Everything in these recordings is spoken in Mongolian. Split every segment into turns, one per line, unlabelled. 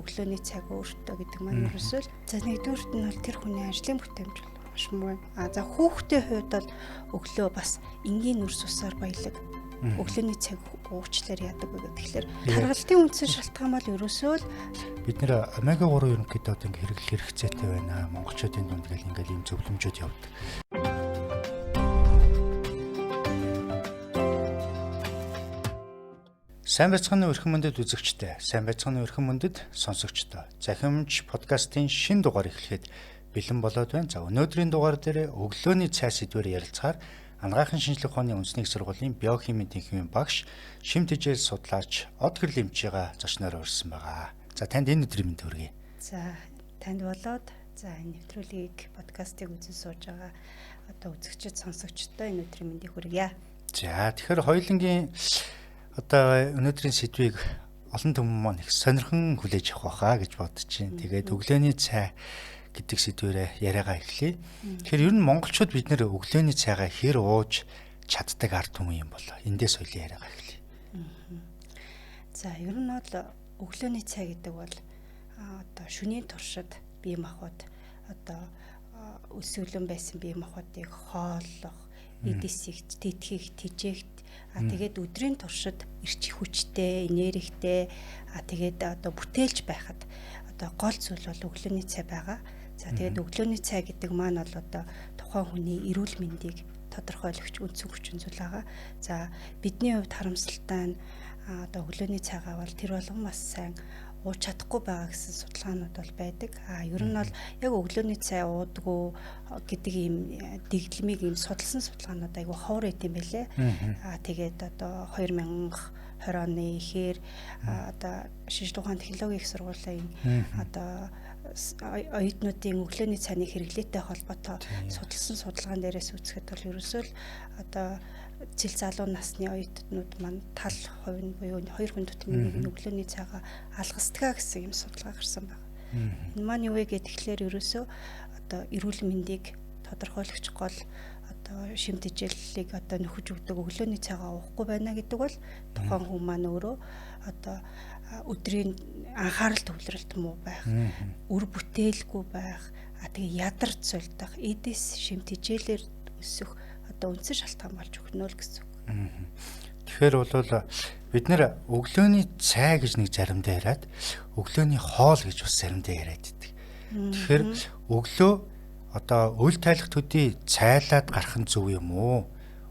Өглөөний цаг өөртөө гэдэг маань ерөөсөө л за нэгдүгüрт нь бол тэр хүний ажлын бүтээмж маш муу. А за хүүхдийн хувьд бол өглөө бас энгийн нүрс усаар баялаг өглөөний цаг уучлаар яадаг вэ гэхээр таргалтын үндсэн шалтгаан бол ерөөсөө л
бид нэр омега 3 ерөнхийдөө одоо ингээ хэрэглэх хэрэгцээтэй байна. Монголчуудын дунд гэл ингээл ийм зөвлөмжүүд явдаг. Сайн байцгаана уу эрхэм мөндөд үзэгчдээ. Сайн байцгаана уу эрхэм мөндөд сонсогчдоо. Захимж подкастын шинэ дугаар эхлэхэд бэлэн болоод байна. За өнөөдрийн дугаар дээр өглөөний цай сэдвээр ярилцахаар Анагаахын шинжлэх ухааны үндэсний их сургуулийн биохимийн тэнхимийн багш, шим тэжээл судлаач Од гэрэл эмчигээ зочноор урьсан байгаа. За танд энэ өдрийн мэнд хүргэе.
За танд болоод за энэ нэвтрүүлгийг подкастыг үзэн сууж байгаа одоо үзэгчид сонсогчдод энэ өдрийн мэндийг хүргье.
За тэгэхээр хоёулангийн одоо өнөөдрийн сэдвийг олон түмэн маань их сонирхон хүлээж авах байхаа гэж бодож байна. Тэгээд өглөөний цай гэдэг сэдвээрээ яриагаа эхлэе. Тэгэхээр ер нь монголчууд бид нэр өглөөний цайгаа хэр ууж чаддаг ард түмэн юм болоо. Эндээс хоёлын яриагаа эхлэе.
За ер нь бол өглөөний цай гэдэг бол одоо шөнийн туршид бие махбод одоо өсөөлөн байсан бие махбодыг хооллох, эдисийг тэтхийг тэжээх, тэгээд өдрийн туршид эрч хүчтэй, энергитэй, тэгээд одоо бүтээлж байхад одоо гол зүйл бол өглөөний цай байгаа. За тэгээд өглөөний цай гэдэг маань бол одоо тухайн хүний эрүүл мэндийг тодорхойлогч үндсэн хүчин зүйл байгаа. За бидний хувьд харамсалтай нь одоо өглөөний цайгаа бол тэр болгон бас сайн ууж чадахгүй байгаа гэсэн судалгаанууд бол байдаг. А ер нь бол яг өглөөний цай уудаггүй гэдэг ийм дэглэмийг ийм судалсан судалгаанууд айгүй ховор байт юм байлээ. А тэгээд одоо 2020 оны ихээр одоо шинжлэх ухааны технологийн их сургуулийн одоо оюутнуудын өглөөний цайны хэрэглээтэй холбоотой судалсан судалгаан дээрээс үзэхэд бол ерөөсөө л одоо цэл залуу насны оюутнууд маань тал хувь нь буюу 2 хүн тутмын нэг нь өглөөний цайгаа алгасдгаа гэсэн юм судалгаа гарсан байна. Энэ маань юу вэ гэхээр ерөөсөө одоо эрүүл мэндийг тодорхойлогч гол одоо шим тэжээллийг одоо нөхөж өгдөг өглөөний цайгаа уухгүй байна гэдэг бол тухайн хүн маань өөрөө одоо өдрийн анхаарал төвлөрөлт муу байх, үр бүтээлгүй байх, тэгээ ядарч сулдах, эдис шим тэжээлээр өсөх одоо үндсэн шалтгаан болж өгнө л гэсэн үг.
Тэгэхээр бол бид нэр өглөөний цай гэж нэг заримдаа яриад, өглөөний хоол гэж бас заримдаа яриад байдаг. Тэгэхээр өглөө одоо үл тайлах төдий цайлаад гарах нь зөв юм уу?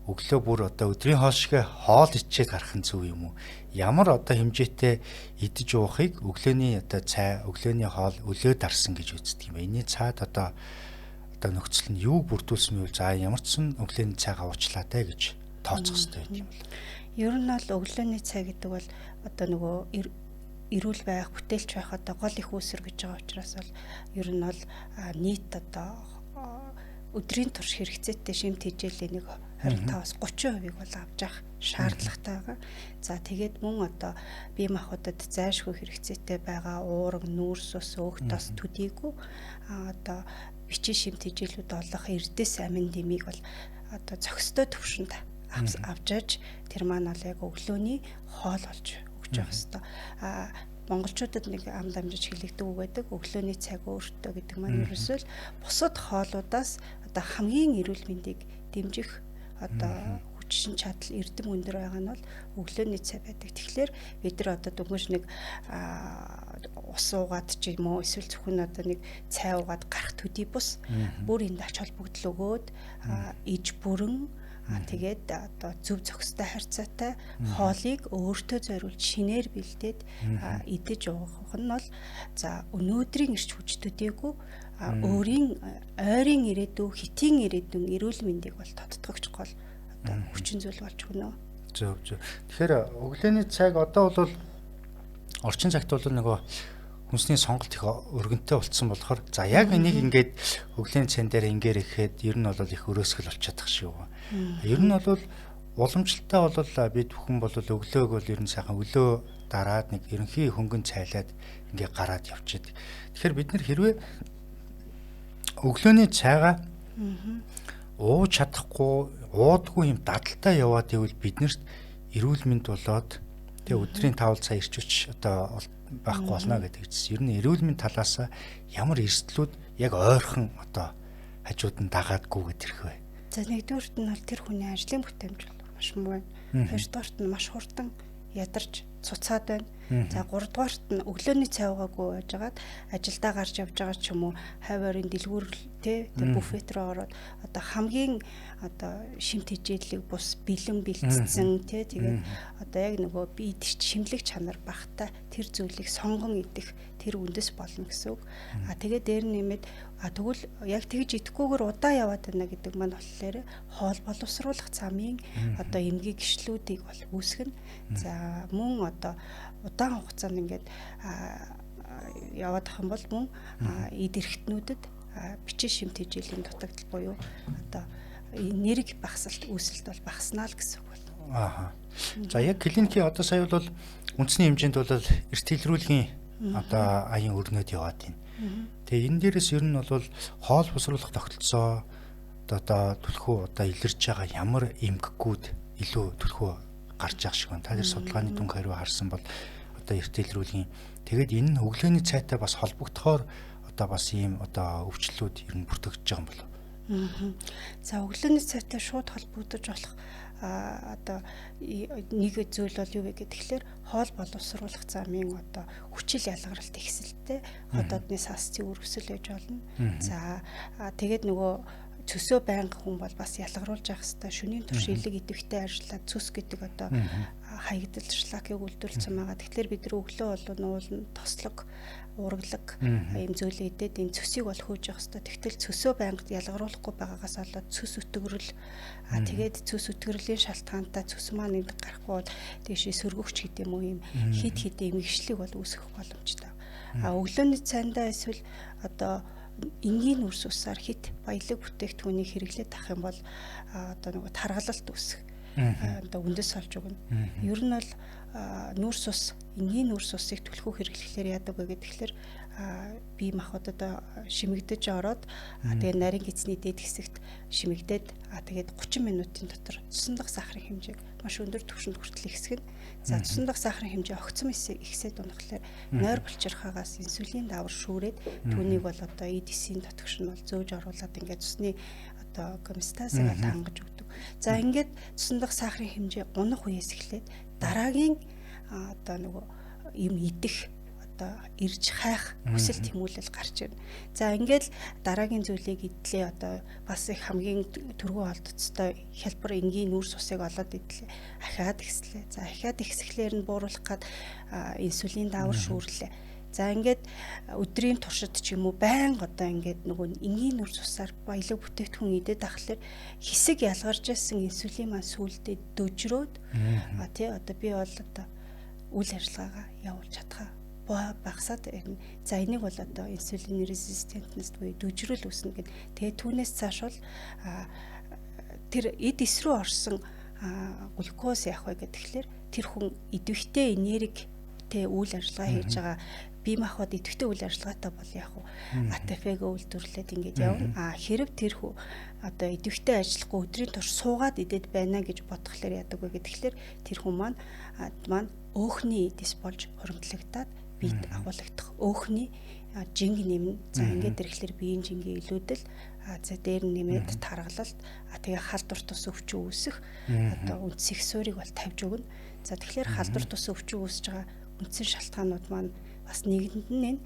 Өглөө бүр одоо өдрийн хоол шиг хоол ичээд гарах нь зөв юм уу? Ямар одоо хэмжээтэй идэж уухыг өглөөний одоо цай, өглөөний хоол өлөө дарсан гэж үздэг юм ба. Энэний цаад одоо нөхцөл нь юу бүрдүүлсэн юм бол за ямар ч сан өглөөний цайгаа уучлаа те гэж тооцох хэрэгтэй байт юм бол.
Ер нь бол өглөөний цай гэдэг бол одоо нөгөө эрүүл байх, бүтээлч байх одоо гол их үүсвэр гэж байгаа учраас бол ер нь бол нийт одоо өдрийн турш хэрэгцээтэй шим тэжээлийн нэг 25-аас 30%-ийг бол авч явах шаардлагатай байгаа. За тэгээд мөн одоо бие махбодод зайлшгүй хэрэгцээтэй байгаа уураг, нүүрс ус, өөх тос төдийгүй одоо бичийн шим тэжээлүүд олох эрдэс амин дэмийг бол одоо зохистой төвшөнд авч аж тэр маань бол яг өглөөний хоол болж өгч явах хэвээр. А монголчуудад нэг ам дамжиж хэлэгдэг үг байдаг. Өглөөний цаг өөртөө гэдэг маань ерөөсөө л бусад хоолуудаас одоо хамгийн эрүүл мэндийг дэмжих одоо хүчин чадал эрдэм өндөр байгаа нь бол өглөөний цай байдаг. Тэгэхээр бид нар одоо дөнгөж нэг ус уугаад ч юм уу эсвэл зөвхөн одоо нэг цай уугаад гарах төдий бус бүр энд ач холбогдол өгөөд иж бүрэн тэгээд одоо зөв зохистой харьцаатай хоолыг өөртөө зориулж шинээр бэлдээд идэж уух нь бол за өнөөдрийн эрч хүч төдийгүй өөрийн ойрын ирээдүй, хитийн ирээдүйн эрүүл мэндийг бол тодтогч гол одоо хүчин зүйл болж өгнө.
Зөв зөв. Тэгэхээр өглөөний цайг одоо бол орчин цагт бол нөгөө хүнсний сонголт их өргөнтэй болцсон болохоор за яг энийг ингээд өглөөний цайн дээр ингээр ихэд ер нь бол их өрөөсгөл болчиход тах шиг байна. Ер нь бол уламжлалтаа бол бид бүхэн бол өглөөг бол ер нь сайхан өлөө дараад нэг ерөнхий хөнгөн цайлаад ингээ гараад явчихдаг. Тэгэхээр бид нар хэрвээ өглөөний цайгаа ууж чадахгүй, уудгүй юм дадалтай яваад ивэл биднэрт эрүүл мэнд болоод тэгээ өдрийн 5 цаг ирч хүч одоо байхгүй болно гэдэг чинь ер нь эрүүл мэнд талаас ямар эрсдлүүд яг ойрхон одоо хажууд нь дагаад гүгээд ирэх вэ?
За нэгдүгüүрт нь бол тэр хүний ажлын бүтээмж маш муу байна. Хоёрдугаарт нь маш хурдан ядарч цуцаад байна. За гуравдугаарт нь өглөөний цай уугаагүй байжгаад ажилдаа гарч явж байгаа ч юм уу хавь ойрын дэлгүүр тэ буфет руу ороод одоо хамгийн одоо шим тэжээлэг бус бэлэн бэлтцсэн тэ тэгээд одоо яг нөгөө би идэх шимлэг чанар багтай тэр зүйлийг сонгон идэх тэр үндэс болно гэсэн үг. А тэгээд дээр нэмээд тэгвэл яг тэгж идэхгүйгээр удаа яваад байна гэдэг маань болохоор хоол боловсруулах замын одоо эмгэг гишлүүдийг бол үүсгэнэ. За мөн одоо удаан хугацаанд ингээд яваад ах юм бол мөн эд эрхтнүүдэд бичээ шим тэжээлийн дутагдал буюу одоо нэрэг багасалт үүсэлт бол багаснаа л гэсэн үг байна.
Ааха. За яг клиникийн одоо сая бол үндэсний хэмжээнд бол эрт илрүүлгийн одоо аян өрнөд яваад байна. Тэгээ энэ дээрээс ер нь бол хоол босруулах тогтолцоо одоо түлхүү одоо илэрч байгаа ямар эмгэгүүд илүү түлхүү гарч байгаа шиг байна. Та тэр судалгааны дүнг хариу харсан бол одоо эрт илрүүлгийн тэгээд энэ нь өглөөний цайтай бас холбогдохоор одоо бас ийм одоо өвчлөлүүд ер нь бүртгэж байгаа юм болов.
За өглөөний цайтай шууд холбогдож болох одоо нэг зүйл бол юу вэ гэхээр хоол боловсруулах замын одоо хүчил ялгаралт ихсэлтэй хотоодны сасцын өргөсөл байж болно. За тэгээд нөгөө цөсөө байнга хүн бол бас ялгаруулж явах хэвээр шөнийн турш илэг идэвхтэй ажиллаад цөс гэдэг одоо хаягдал шлакийг үйлдвэрлэсэн байгаа. Тэгэхээр бид нар өглөө болов нуулна тослог, уургалаг ийм зүйлээ идээд энэ цөсийг бол хөөж явах хэвээр. Тэгтэл цөсөө байнга ялгаруулахгүй байгаагаас болоод цөс өтгөрөл тэгээд цөс өтгөрлийн шалтгаантай цөс маань энд гарахгүй бол тийшээ сөргөгч гэдэг юм уу ийм хид хид эмгэгшлийг бол үүсгэх боломжтой. А өглөөний цайндаа эсвэл одоо энгийн нүрс усаар хит баялаг бүтээгдэхүүнийг хэрэглээд авах юм бол одоо нөгөө таргалалт үүсэх одоо үндэс олж өгнө. Ер нь бол нүүрс ус энгийн нүүрс усыг түлхүү хэрэглэхлээр яадаг вэ гэхээр бие махбод одоо шимэгдэж ороод тэгээд нарийн гидсний дээд хэсэгт шимэгдээд тэгээд 30 минутын дотор цусан дах сахарын хэмжээг маш өндөр түвшинд хүртэл ихсгэнэ. За цусан дах сахарын хэмжээ огцом ихсээд унахлаар нойр булчирхаагаас инсулин даавар шүүрээд түүнийг бол одоо эд эсийн дотгош нь бол зөөж оруулаад ингээд цусны одоо гомеостазыг бол хангаж өгдөг. За ингээд цусан дах сахарын хэмжээ унах үеэс эхлээд дараагийн одоо нөгөө юм идэх одоо ирж хайх хүсэл тэмүүлэл гарч ирнэ. За ингээд дараагийн зүйлийг идлээ одоо бас их хамгийн түргэн олдцтой хялбар энгийн нүүрс усыг олоод идлээ. Ахиад ихслээ. За ахиад ихсэхлээр нь бууруулах гад инсулин даавар шүүрлээ. За ингээд өдрийн туршид ч юм уу байнга одоо ингээд нөгөө энгийн нүүрс усаар баялаг бүтээгдэхүүн идээд ахлаар хэсэг ялгарч ирсэн инсулин маань сүулдэ дөжрөөд тий одоо би бол одоо үйл ажиллагаагаа явуулж чадхаа багасаад ирнэ. За энийг бол одоо инсулин резистентнес буюу дөжрөл үүснэ гэд. Тэгээ түүнээс цааш бол тэр эд эс рүү орсон глюкоз яах вэ гэхээр тэр хүн идэвхтэй энергитэй үйл ажиллагаа хийж байгаа бие махбод идэвхтэй үйл ажиллагаатай бол яг уу АТФ-г үйлдвэрлээд ингээд явна. А хэрв тэр хүү одоо идэвхтэй ажиллахгүй өдрийн турш суугаад идээд байна гэж бодохлоор яадаг вэ гэхээр тэр хүн маань өөхний эдис болж хуримтлагтаад биед агуулгадах өөхний жинг нэмнэ. За ингээд ирэхлээр биеийн жингийн илүүдэл за дээр нэмээд таргалалт тэгээ халдвар тус өвчин үүсэх одоо үндс их суурийг бол тавьж өгнө. За тэгэхээр халдвар тус өвчин үүсэж байгаа үндсэн шалтгаанууд маань бас нэгэнд нь энэ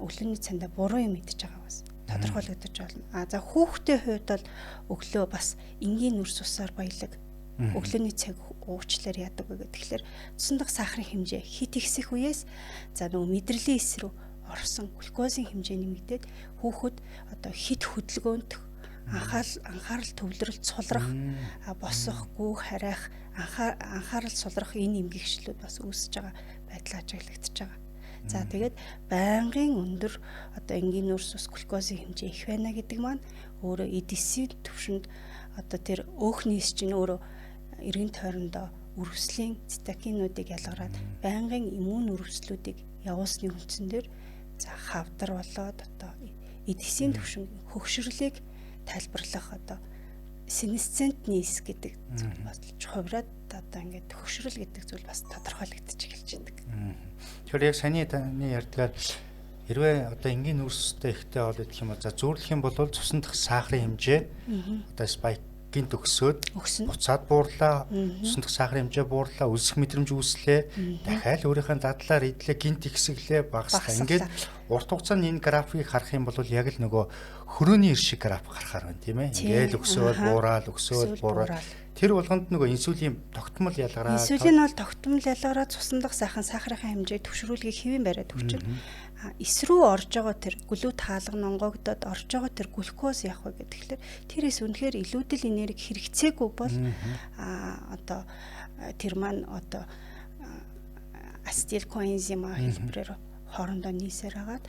өглөөний цайндаа буруу юм идэж байгаа бас тодорхойлогдож байна. А за хүүхдийн хувьд бол өглөө бас энгийн нүрс усаар баялаг өглөөний цаг уучлаар яадаг вэ гэхээр цусан дах сахарын хэмжээ хит ихсэх үеэс за нөгөө мэдрэлийн эс рүү орсон глюкозын хэмжээ нэмэгдээд хүүхэд одоо хит хөдөлгөөнт анхаарал төвлөрөлт сулрах босох, гүүх, харайх, анхаарал сулрах энэ эмгэгшлүүд бас үүсэж байгаа байдал ажиглагдчихж байгаа. За тэгээд байнгын өндөр одоо энгийн нүүрс ус глюкозын хэмжээ их байна гэдэг маань өөрөө эд эсийн төвшөнд одоо тэр өөхний эс чинь өөрөө эргэн тойрондоо өрөвслийн цитокинуудыг ялгараад байнгын иммун өрөвслүүдийг явуулсны үндсэн дээр за хавдар болоод одоо эд эсийн төвшин хөгшөрлийг тайлбарлах одоо сенесцентний эс гэдэг зүйл болж хувраад одоо ингээд төгшрөл гэдэг зүйл бас тодорхойлогдож эхэлж байдаг.
Тэгэхээр яг саяны таны ярьдгаар хэрвээ одоо энгийн нүүрстэй ихтэй бол идэх юм бол за зүүрлэх юм бол цусан дах сахарын хэмжээ одоо спайк гинт өгсөөд буцаад буурлаа, цусан дах сахарын хэмжээ буурлаа, өлсөх мэдрэмж үүслээ, дахиад өөрийнхөө дадлаар идлээ, гинт ихсгэлээ, багаслаа. Ингээд урт хугацаанд энэ графикийг харах юм бол яг л нөгөө хөрөөний ир шиг график гарахаар байна, тийм ээ. Ингээл өгсөөл буураад, өгсөөл буураад. Тэр болгонд нөгөө инсулин тогтмол ялгараад,
инсулин бол тогтмол ялгараад цусан дах сайхан сахарын хэмжээ төвшрүүлгийг хэвэн бариад өгч. Эс рүү орж байгаа тэр глют хаалга нонгоогдоод орж байгаа тэр глюкоз явах вэ гэхээр тэрээс үнэхээр илүүдэл энерги хэрэгцээгүй бол одоо тэр маань одоо ацетил коэнзим А хэлбэрээр хоорондоо нийсээр хагаад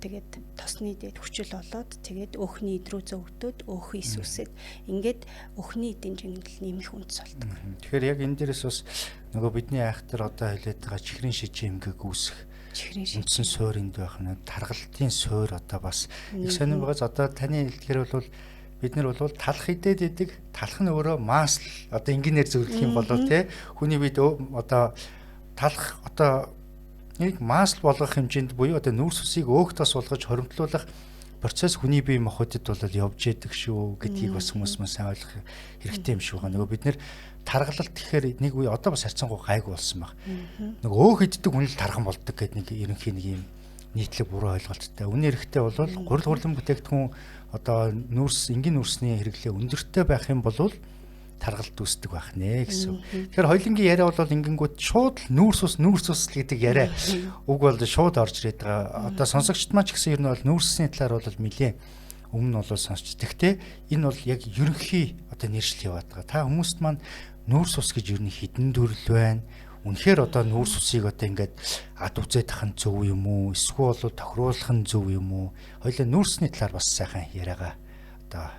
тэгээд тосны дээд хүчил болоод тэгээд өөхний эд рүү зөвгдөд өөх ис үсээд ингээд өөхний эдийн жинэл нэмэх үндэс болдог.
Тэгэхээр яг энэ дээрээс бас нөгөө бидний айхтар одоо хэлээд байгаа чихрийн шижин эмгэг үүсэх үндсэн суур энд байх нь таргалтын суур одоо бас их сонирн байгаас одоо таны хэлдгээр бол бид нар бол талх идээд идэг, талх нь өөрөө масл одоо энгийнээр зөвлөх юм болоо те хүний бид одоо талх одоо нэг масл болгох хэмжээнд буюу одоо нүүрс усыг өөх тос болгож хоримтлуулах процесс хүний бие махбодод бол явж идэг шүү гэдгийг бас хүмүүс маань сайн ойлгох хэрэгтэй юм шиг байна. Нөгөө бид нэр таргалалт гэхээр нэг үе одоо бас харьцангуй гайгүй болсон баг. Нөгөө өөх иддэг хүн л тарган болдог гэдэг нэг ерөнхий нэг юм нийтлэг буруу ойлголттой. Үнэн хэрэгтээ бол гурил гурлан бүтээгдэхүүн одоо нүүрс энгийн нүүрсний хэрэглээ өндөртэй байх юм бол таргалт үүсдэг байх нэ гэсэн. Тэгэхээр хоёулангийн яриа бол ингэнгүүт шууд л нүүрс ус нүүрс ус гэдэг яриа үг бол шууд орж ирээд байгаа. Одоо сонсогчд маань ч гэсэн ер нь бол нүүрсний талаар бол нэлээд өмнө нь бол сонсч. Тэгэхдээ энэ бол яг ерөнхий одоо нэршил яваад байгаа. Та хүмүүст маань нүүрс ус гэж ер нь хідэн төрөл байна. Үнэхээр одоо нүүрс усыг одоо ингээд ад үзээд тах нь зөв юм уу? Эсвэл бол тохируулах нь зөв юм уу? Хоёулаа нүүрсний талаар бас сайхан яриагаа одоо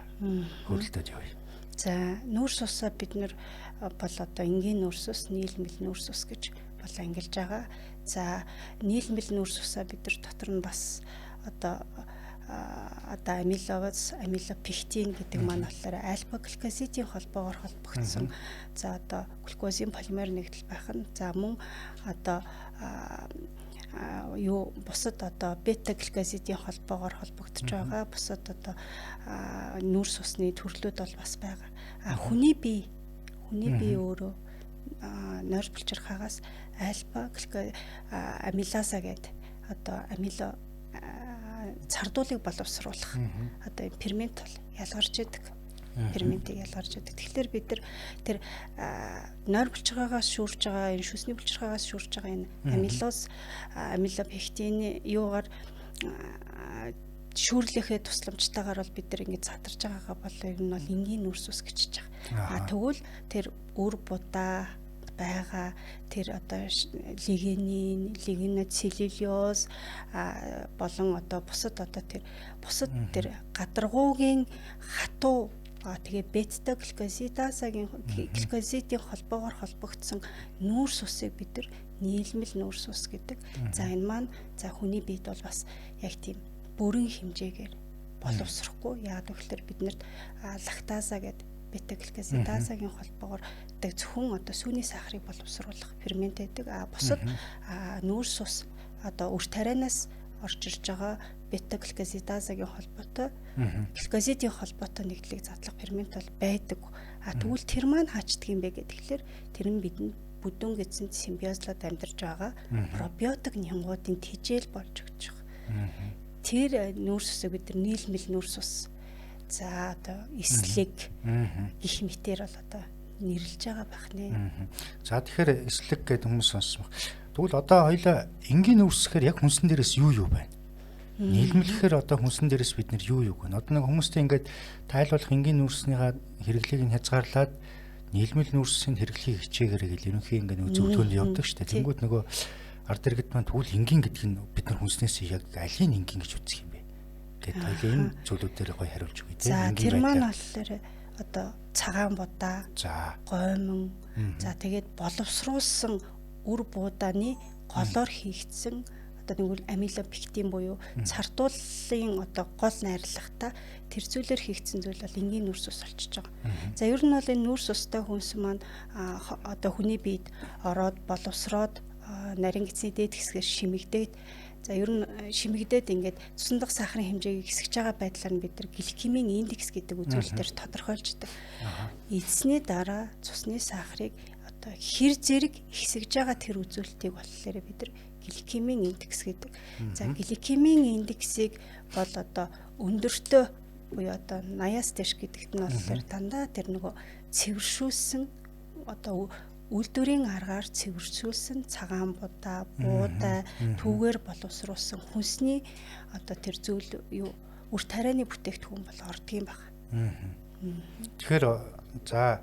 хөрөлдөд явъя.
За нүүрс усаа бид нэр бол одоо энгийн нүүрс ус, нийлмэл нүүрс ус гэж бол ангилж байгаа. За нийлмэл нүүрс усаа бид нар дотор нь бас одоо амилоз, амилопектин гэдэг маань болохоор альфа глюкозидын холбоогоор холбогдсон. За одоо глюкозын полимер нэгдэл байх нь. За мөн одоо юу бусад одоо бета глюкозидын холбоогоор холбогдож байгаа. Бусад одоо нүүрс усны төрлүүд бол бас байгаа. А хүний бие өөрөө нойр булчирхаагаас альфа амилаза гэдэг одоо амило цардуулыг боловсруулах одоо энэ фермент бол ялгарч идэг. Ферментийг ялгарч идэг. Тэгэхээр бид нар тэр нойр булчирхаагаас шүүрж байгаа, энэ шүсний булчирхаагаас шүүрж байгаа энэ амилоз, амилопектин юугаар шүүрлэхээ тусламжтайгаар бол бид нар ингэж задарч байгаагаа бол ер нь бол энгийн нүүрс ус гэж байгаа. А тэгвэл тэр үр будаа байгаа тэр одоо лигенин, лигноцеллюлоз болон одоо бусад одоо тэр бусад тэр гадаргуугийн хатуу тэгээ бета глюкозидазагийн глюкозидын холбоогоор холбогдсон нүүрс усыг бид нар нийлмэл нүүрс ус гэдэг. За энэ маань за хүний биед бол бас яг тийм бүрэн хэмжээгээр боловсрохгүй. Яг гэвэл биднэрт лактаза гэдэг бета глюкозидазагийн холбоогоор зөвхөн одоо сүүний сахарыг боловсруулах фермент байдаг. А бусад нүүрс ус одоо үр тарианаас орж ирж байгаа бета глюкозидазагийн холбоотой глюкозидын холбоотой нэгдлийг задлах фермент бол байдаг. А тэгвэл тэр маань хаачдаг юм бэ гэхээр тэр нь бидэнд бүдүүн гэсэн симбиозлоод амьдарч байгаа пробиотик нянгуудын тэжээл болж өгч байгаа. Тэр нүүрс усыг бид нар нийлмэл нүүрс ус, за одоо эслэг гих мэтэр бол одоо нэрлэж байгаа байх нэ.
За тэгэхээр эслэг гэдэг хүмүүс сонссон баг. Тэгвэл одоо хоёлаа энгийн нүүрс гэхээр яг хүнсэн дээрээс юу юу байна? Нийлмэлэхээр одоо хүнсэн дээрээс бид нэр юу юу гэнэ? Одоо нэг хүмүүстэй ингээд тайлбарлах энгийн нүүрснийхаа хэрэглээг нь хязгаарлаад нийлмэл нүүрсийн хэрэглэгийг хичээгээрэй гэл ерөнхий ингээд нэг зөвлөгөөнд явдаг шүү дээ. Тэнгүүд нөгөө ард иргэд маань тэгвэл энгийн гэдэг нь бид нар хүнснээс яг алийг энгийн гэж үзэх юм бэ? Гэт хоёлаа энэ зүйлүүдээр гоё хариулж өгье тийм.
За тэр маань болохоор одоо цагаан будаа, гоймон, за тэгээд боловсруулсан үр буудааны голоор хийгдсэн одоо нэг амилопектин буюу цардууллын одоо гол найрлагатай тэр зүйлээр хийгдсэн зүйл бол энгийн нүүрс ус болчихж байгаа. За ер нь бол энэ нүүрс устай хүнс маань одоо хүний биед ороод боловсроод нарийн гэдэсний дээд хэсгээр шимэгдээд, за ер нь шимэгдээд ингээд цусан дахь сахарын хэмжээг хэсгэж байгаа байдлаар нь бид нар гликемийн индекс гэдэг үзүүлэлтээр тодорхойлждаг. Эзсний дараа цусны сахарыг одоо хэр зэрэг хэсгэж байгаа тэр үзүүлэлтийг болохоор бид нар гликемийн индекс гэдэг. За гликемийн индексийг бол одоо өндөртөө буюу одоо 80-аас дээш гэдэгт нь болохоор дандаа тэр нөгөө цэвэршүүлсэн одоо үйлдвэрийн аргаар цэвэршүүлсэн цагаан будаа, буудай, түүгээр боловсруулсан хүнсний одоо тэр зүйл юу үр тарианы бүтээгдэхүүн бол ордгийн баг.
Тэгэхээр за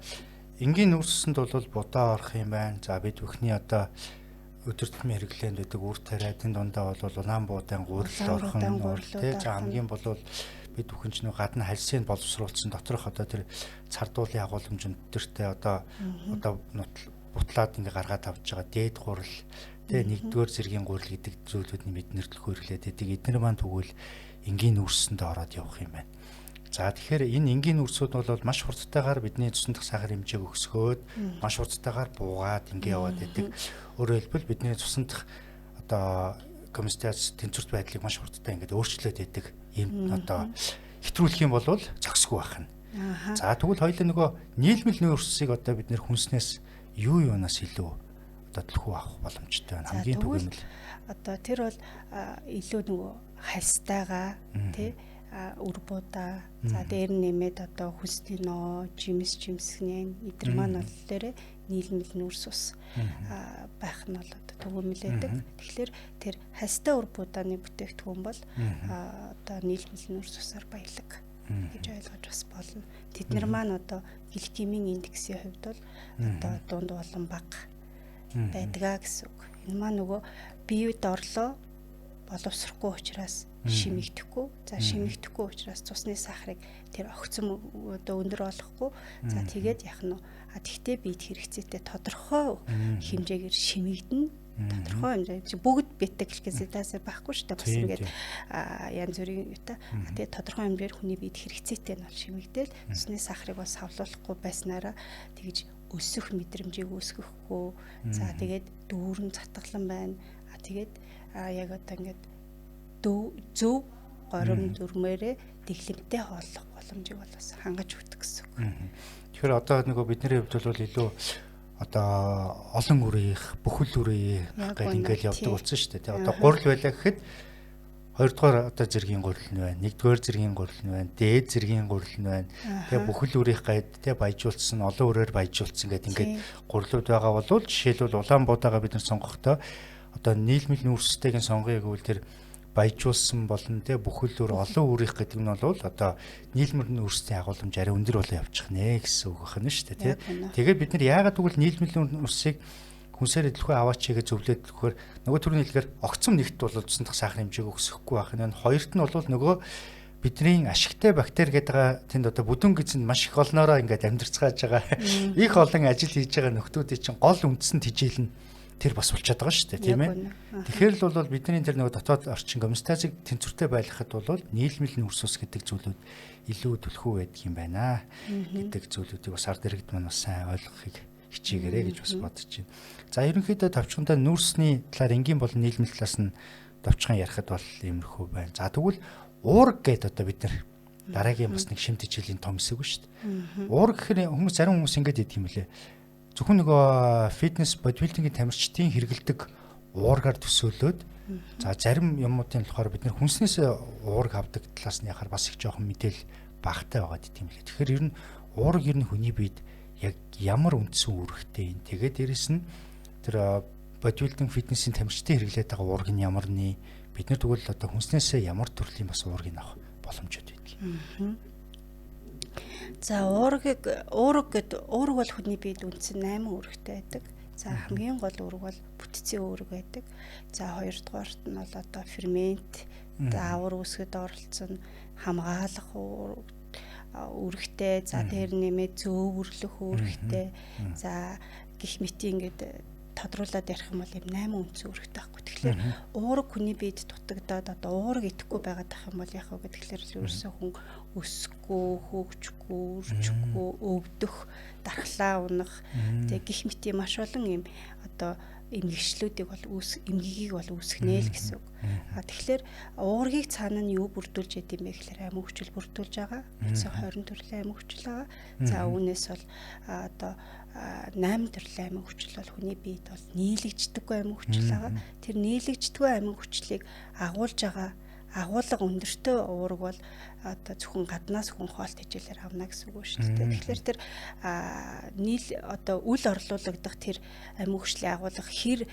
энгийн нүүрсэнд бол будаа орох юм байна. За бид бүхний одоо өдөр тутмын хэрэглээнд байдаг үр тариатын дундаа бол улаан буудаан гурил орох нь тий. За хамгийн болвол бид бүхэн ч нэг гадна хальсын боловсруулсан доторх одоо тэр цардуулын агуулмж өндөртэй одоо бутлаад ингээ гаргаад авч байгаа дээд гурил тий, нэгдүгээр зэргийн гурил гэдэг зүйлүүд нь бид нэр төлхөө хэрэглээд байдаг. Эднэр маань тэгвэл энгийн нүүрсэнд ороод явах юм байна. За тэгэхээр энэ энгийн нүүрсүүд бол маш хурдтайгаар бидний цусан дахь сахар хэмжээг өсгөөд маш хурдтайгаар буугаад ингээ яваад байдаг. Өөрөөр хэлбэл бидний цусан дахь одоо гомеостаз тэнцвэрт байдлыг маш хурдтай ингээд өөрчлөөд байдаг. Ийм одоо хэтрүүлэх юм бол зөксгүй байх нь. За тэгвэл хоёулаа нөгөө нийлмэл нүүрсийг одоо бид нэр хүнснээс юу юунаас илүү одоо төлхөө авах боломжтой байна. Хамгийн түгээмэл
одоо тэр бол илүү нөгөө хальстайгаа тий үр будаа, за дээр нь нэмээд одоо хүнсний ноо, жимс, жимсгнэн эдэр маань болохоор нийлмэл нүүрс ус байх нь бол одоо түгээмэлээдэг. Тэгэхээр тэр хальстай үр будааны бүтээгдэхүүн бол одоо нийлмэл нүүрс усаар баялаг гэж ойлгож бас болно. Тэд нар маань одоо гликемийн индексийн хувьд бол одоо дунд болон бага байдгаа гэсэн үг. Энэ маань нөгөө биед орлоо боловсрохгүй учраас шимэгдэхгүй. За шимэгдэхгүй учраас цусны сахарыг тэр огцом одоо өндөр болохгүй. За тэгээд яах нь вэ? А тэгтээ биед хэрэгцээтэй тодорхой хэмжээгээр шимэгдэнэ. Тодорхой хэмжээ. Бүгд бета-глюкозидаз байхгүй шүү дээ. Бас ингээд янз бүрийн юутай. Тэгээд тодорхой хэмжээгээр хүний биед хэрэгцээтэй нь бол шимэгдээл цусны сахарыг бол савлуулахгүй байснараа тэгж өсөх мэдрэмжийг үүсгэхгүй. За тэгээд дүүрэн затгалан байна. А тэгээд яг одоо ингээд зөв горим дүрмээрээ дэглэмтэй хооллох боломжийг бол бас хангаж өгдөг гэсэн үг.
Тэгэхээр одоо нөгөө бидний хувьд бол илүү одоо олон үрийнх, бүхэл үрийнх гэл ингээл явдаг болсон шүү дээ. Тэ одоо гурил байлаа гэхэд хоёрдугаар одоо зэргийн гурил нь байна, нэгдүгээр зэргийн гурил нь байна, дээд зэргийн гурил нь байна. Тэгээ бүхэл үрийнх гайд тэ баяжуулсан, олон үрээр баяжуулсан гэдэг ингээд гурлууд байгаа болвол жишээлбэл улаан буудаага бид нар сонгохдоо одоо нийлмэл нүүрстэйг нь сонгоё гэвэл тэр баяжуулсан болон тэ бүхэл үр олон үрийнх гэдэг нь бол одоо нийлмэл нүүрсний агуулмж арай өндөр болоо явчих нэ гэсэн үг байна шүү дээ тий. Тэгээд бид нар яагаад гэвэл нийлмэл нүүрсийг хүнсээр идэлхүү аваач гэж зөвлөд өгөхөөр нөгөө түрүүний хэлгээр огцом нэгт бол цусан дахь сахарын хэмжээг өсөхгүй байх нь. Хоёрт нь бол нөгөө бидний ашигтай бактери гэдэг байгаа тэнд одоо бүдүүн гэзэнд маш их олноороо ингээд амьдарцгааж байгаа их олон ажил хийж байгаа нөхдүүдийн чинь гол үндсэн тижээл нь тэр бас болчиход байгаа шүү дээ, тийм ээ. Тэгэхээр л бол бидний тэр нөгөө дотоод орчин гомеостазыг тэнцвэртэй байлгахад бол нийлмэл нүүрс ус гэдэг зүйлүүд илүү түлхүү байдаг юм байна гэдэг зүйлүүдийг бас ард иргэд маань бас сайн ойлгохыг хичээгээрэй гэж бас бодож байна. За ерөнхийдөө товчхондоо нүүрсний талаар энгийн болон нийлмэл талаас нь товчхон ярихад бол иймэрхүү байна. За тэгвэл уураг гэдэг одоо бид нар дараагийн бас нэг шим тэжээлийн том хэсэг шүү дээ. Уураг гэхээр хүмүүс зарим хүмүүс ингэж хэлдэг юм лээ. Зөвхөн нөгөө фитнес бодибилдингийн тамирчдын хэрэгэлдэг уургаар төсөөлөөд за зарим юмнуудын болохоор бид нар хүнснээс уураг авдаг талаас нь яхаар бас их жоохон мэдээл багтай байгаа гэдэг юм лээ. Тэгэхээр ер нь уураг ер нь хүний биед яг ямар үндсэн үүрэгтэй юм. Тэгээд дээрэс нь тэр бодибилдинг фитнесийн тамирчдын хэрэглээд байгаа уураг нь ямар нэ бид нар тэгвэл одоо хүнснээсээ ямар төрлийн бас уургийг авах боломжтой байдаг.
За уургийг уураг гэд уураг бол хүний биед үндсэн 8 үүрэгтэй байдаг. За хамгийн гол үүрэг бол бүтцийн үүрэг байдаг. За хоёрдугаарт нь бол одоо фермент, заавар үүсгэд оролцсон, хамгаалах үүрэгтэй, за дээр нэмээд зөөвөрлөх үүрэгтэй. За гих мэт ингээд тодруулаад ярих юм бол ийм 8 үндсэн үүрэгтэй байхгүй. Тэгэхээр уураг хүний биед дутагдаад одоо уураг идэхгүй байгаад ах юм бол яах вэ гэхээр ерөөсөө хүн өсөхгүй, хөгжихгүй, үржихгүй, өвдөх, дархлаа унах, тэг гих мэт маш олон ийм одоо эмгэгшлүүдийг бол эмгэгийг бол үүсгэнэ л гэсэн үг. А тэгэхээр уургийг цаана нь юу бүрдүүлж яд юм бэ гэхээр амин хүчил бүрдүүлж байгаа. Үндсэн 20 төрлийн амин хүчил байгаа. За үүнээс бол одоо 8 төрлийн амин хүчил бол хүний биед бол нийлэгддэггүй амин хүчил байгаа. Тэр нийлэгддэггүй амин хүчлийг агуулж байгаа агуулга өндөртэй уураг бол одоо зөвхөн гаднаас хүн хоол тэжээлээр авна гэсэн үг шүү дээ. Тэгэхээр тэр нийл одоо үл орлуулагдах тэр амин хүчлийн агуулга хэр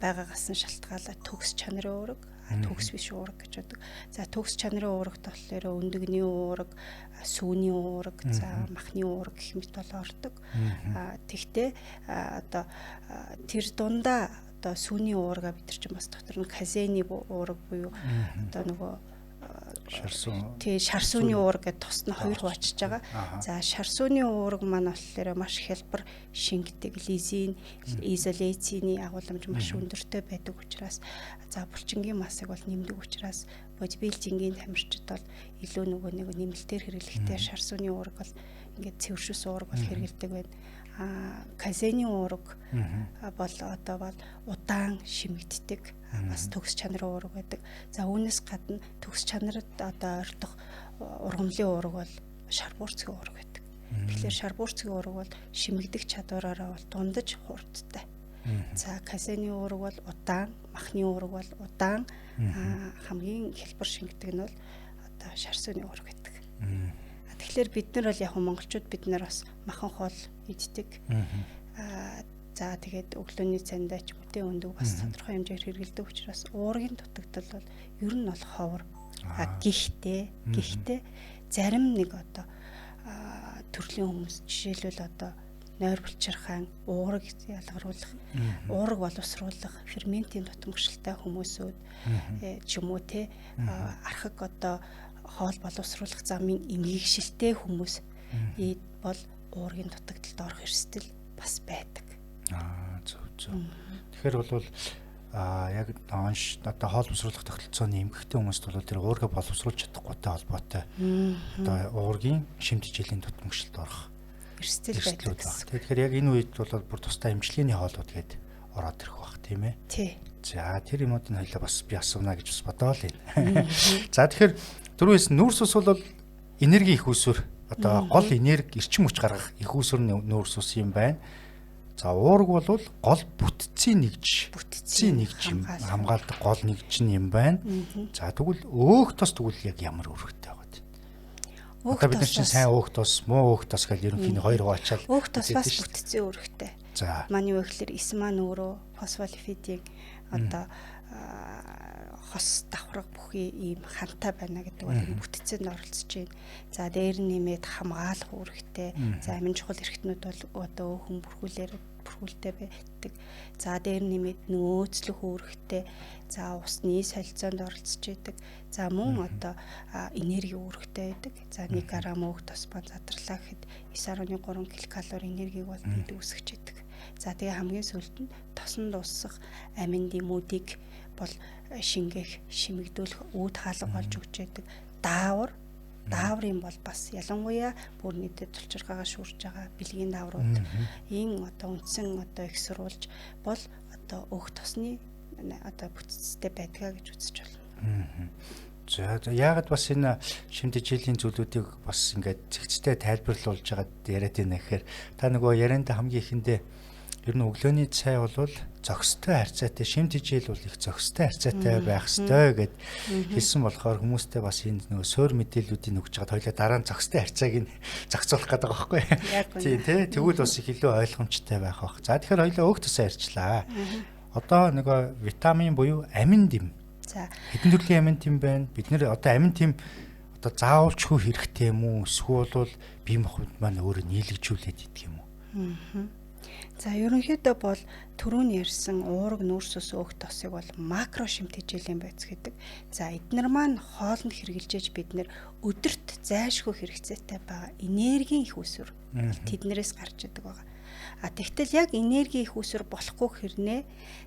байгаагаас нь шалтгаалаад төгс чанарын уураг, төгс биш уураг гэж боддог. За төгс чанарын уурагт болохоор өндөгний уураг, сүүний уураг, за махны уураг гэх мэт бол ордог. Тэгтээ одоо тэр дундаа одоо сүүний уурга бид нар чинь бас дотор нь казены уураг буюу одоо нөгөө шар сүүний уураг гэдэг тус нь хоёр хуваачиж байгаа. За шар сүүний уураг маань болохоор маш хялбар шингэдэг, лизин, изолейцины агуулмж маш өндөртэй байдаг учраас за булчингийн массыг бол нэмдэг учраас бодибилдингийн тамирчид бол илүү нөгөө нэг нэмэлтээр хэрэглэхтэй шар сүүний уураг бол ингээд цэвэршүүс уураг бол хэрэглэдэг байна. Казены уураг бол одоо бол удаан шимэгддэг, бас төгс чанарын уураг байдаг. За үүнээс гадна төгс чанарт одоо ойртох ургамлын уураг бол шар буурцгийн уураг байдаг. Тэгэхээр шар буурцгийн уураг бол шимэгдэх чадвараараа бол дундаж хурдтай. За казены уураг бол удаан, махны уураг бол удаан, хамгийн хялбар шингэдэг нь бол одоо шар сүүний уураг байдаг. Тэгэхээр бид нар бол яг монголчууд бид нар бас махан хоол иддэг. За тэгээд өглөөний цайндаа ч мүтэн өндөг бас тодорхой хэмжээгээр хэрэглэдэг учраас уургийн дутагдал бол ер нь бол ховор. Гэхдээ зарим нэг одоо төрлийн хүмүүс жишээлбэл одоо нойр булчирхаан, уураг ялгаруулах, уураг боловсруулах, ферментийн дутмагшилтай хүмүүсүүд ч юм уу те архаг одоо хоол боловсруулах замын эмгэгшилтэй хүмүүс бол уургийн дутагдалд орох эрсдэл бас байдаг.
Зөв зөв. Тэгэхээр бол яг онш одоо хоол боловсруулах тогтолцооны эмгэгтэй хүмүүст бол тэр уурга боловсруулж чадахгүйтэй холбоотой одоо уургийн шимт хичээлийн дутмагшилд орох
эрсдэл байдаг.
Тэгэхээр яг энэ үед бол бүр тусдаа эмчилгээний хоолууд гээд ороод ирэх бах тийм ээ.
Тий.
За тэр юмуд нь хоёлаа бас би асууна гэж бас бодоол юм. За тэгэхээр түрүүнээс нүүрс ус бол энерги их үүсвэр одоо гол энерги эрчим хүч гаргах их үүсвэр нүүрс ус юм байна. За уураг бол гол бүтцийн нэгж, юм хамгаалдаг гол нэгж нь юм байна. За тэгвэл өөх тос тэгвэл яг ямар үүрэгтэй байгаа вэ? Одоо бид нар чинь сайн өөх тос, муу өөх тос гэж ерөнхийдөө хоёр хуваачаал.
Өөх тос бас бүтцийн үүрэгтэй.
За
манай юу гэхээр эс маань өөрөө фосфолипидын одоо хос давхарга бүхий ийм хантай байна гэдэг бол энэ бүтцэнд оролцож байна. За дээр нь нэмээд хамгаалах үүрэгтэй. За амин чухал эрхтнүүд бол одоо өөхөн бүрхүүлтэй байдаг. За дээр нь нэмээд нөөцлөх үүрэгтэй. За усны солилцоонд оролцож байдаг. За мөн одоо энерги үүрэгтэй байдаг. За 1 г өөх тос ба задарлаа гэхэд 9.3 ккал энергийг бол бид үүсгэж байдаг. За тэгээ хамгийн сүүлд нь тосон дуусах амин дэмүүдийг бол шингээх, шимэгдүүлэх, үүд хаалга болж өгч яадаг. Дааврын бол бас ялангуяа бүр нийтэд тулчиргаагаа шүүрж байгаа бэлгийн дааврууд ийн одоо үндсэн одоо их сурвалж бол одоо өөх тосны одоо бүтцтэй байдгаа гэж үзэж байна.
За яагаад бас энэ шимт хичээлийн зүйлүүдийг бас ингээд зэгцтэй тайлбарлуулж байгаад яриад байна гэхээр та нөгөө ярианда хамгийн ихэндээ ер нь өглөөний цай бол зохистой харьцаатай, шимт хичээл бол их зохистой харьцаатай байх ёстой гэд хэлсэн болохоор хүмүүстэй бас энэ нөгөө суур мэдээллүүдийг өгч байгаад хоёлаа дараа нь зохистой харьцааг нь зохицуулах гэдэг байгаа байхгүй. Тийм тий. Тэгвэл бас их илүү ойлгомжтой байх бах. За тэгэхээр хоёлаа өөх тусаа ярьчлаа. Одоо нөгөө витамин буюу амин дэм.
За
хэдэн төрлийн амин дэм байна? Бид нэр одоо амин дэм одоо заавалчгүй хэрэгтэй юм уу? Эсвэл бол бие махбод маань өөрөө нийлэгжүүлээд идэх юм уу?
За ерөнхийдөө бол түрүүн ярьсан уураг нүүрс ус өөх тосыг бол макро шимт хичээлийн бодис гэдэг. За эднэр маань хоолнд хэрэгжилж бид нэр өдөрт зайлшгүй хэрэгцээтэй байгаа энергийн их үүсвэр тэднэрээс гарч идэг байгаа. А тэгтэл яг энерги их үүсвэр болохгүй хэрнээ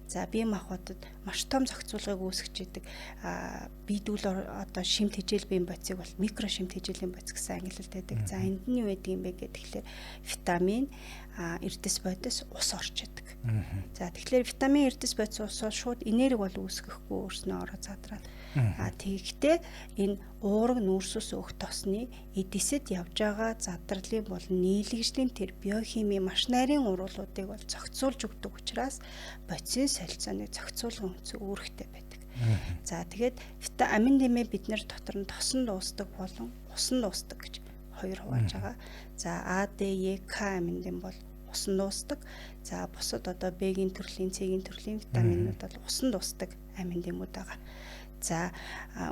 за бие махбодод маш том зохицуулгыг үүсгэж идэг. Биедүүл одоо шимт хижээл биеийн бодисыг бол микро шимт хижээлийн бодис гэсэн ангилалд байдаг. За энд нь юу байдаг юм бэ гэхээр витамин, эрдэс бодис, ус орж идэг. За тэгэхээр витамин, эрдэс бодис, ус бол шууд энерги бол үүсгэхгүй өөрснөө ороо задраад. Тэгэхдээ энэ уураг нүүрсээс өөх тосны эдисэд явж байгаа задрлын болон нийлэгжлийн тэр биохимийн маш нарийн уруулуудыг бол зохицуулж өгдөг учраас бодисын солилцооны зохицуулгын үндсэн үүрэгтэй байдаг. За тэгээд амин дэмээ бид нар дотор нь тосон дуустдаг болон усан дуустдаг гэж хоёр хувааж байгаа. За А, Д, Е, К амин дэм бол усан дуустдаг. За бусад одоо Б-гийн төрлийн, С-гийн төрлийн витаминууд бол усан дуустдаг амин дэмүүд байгаа. За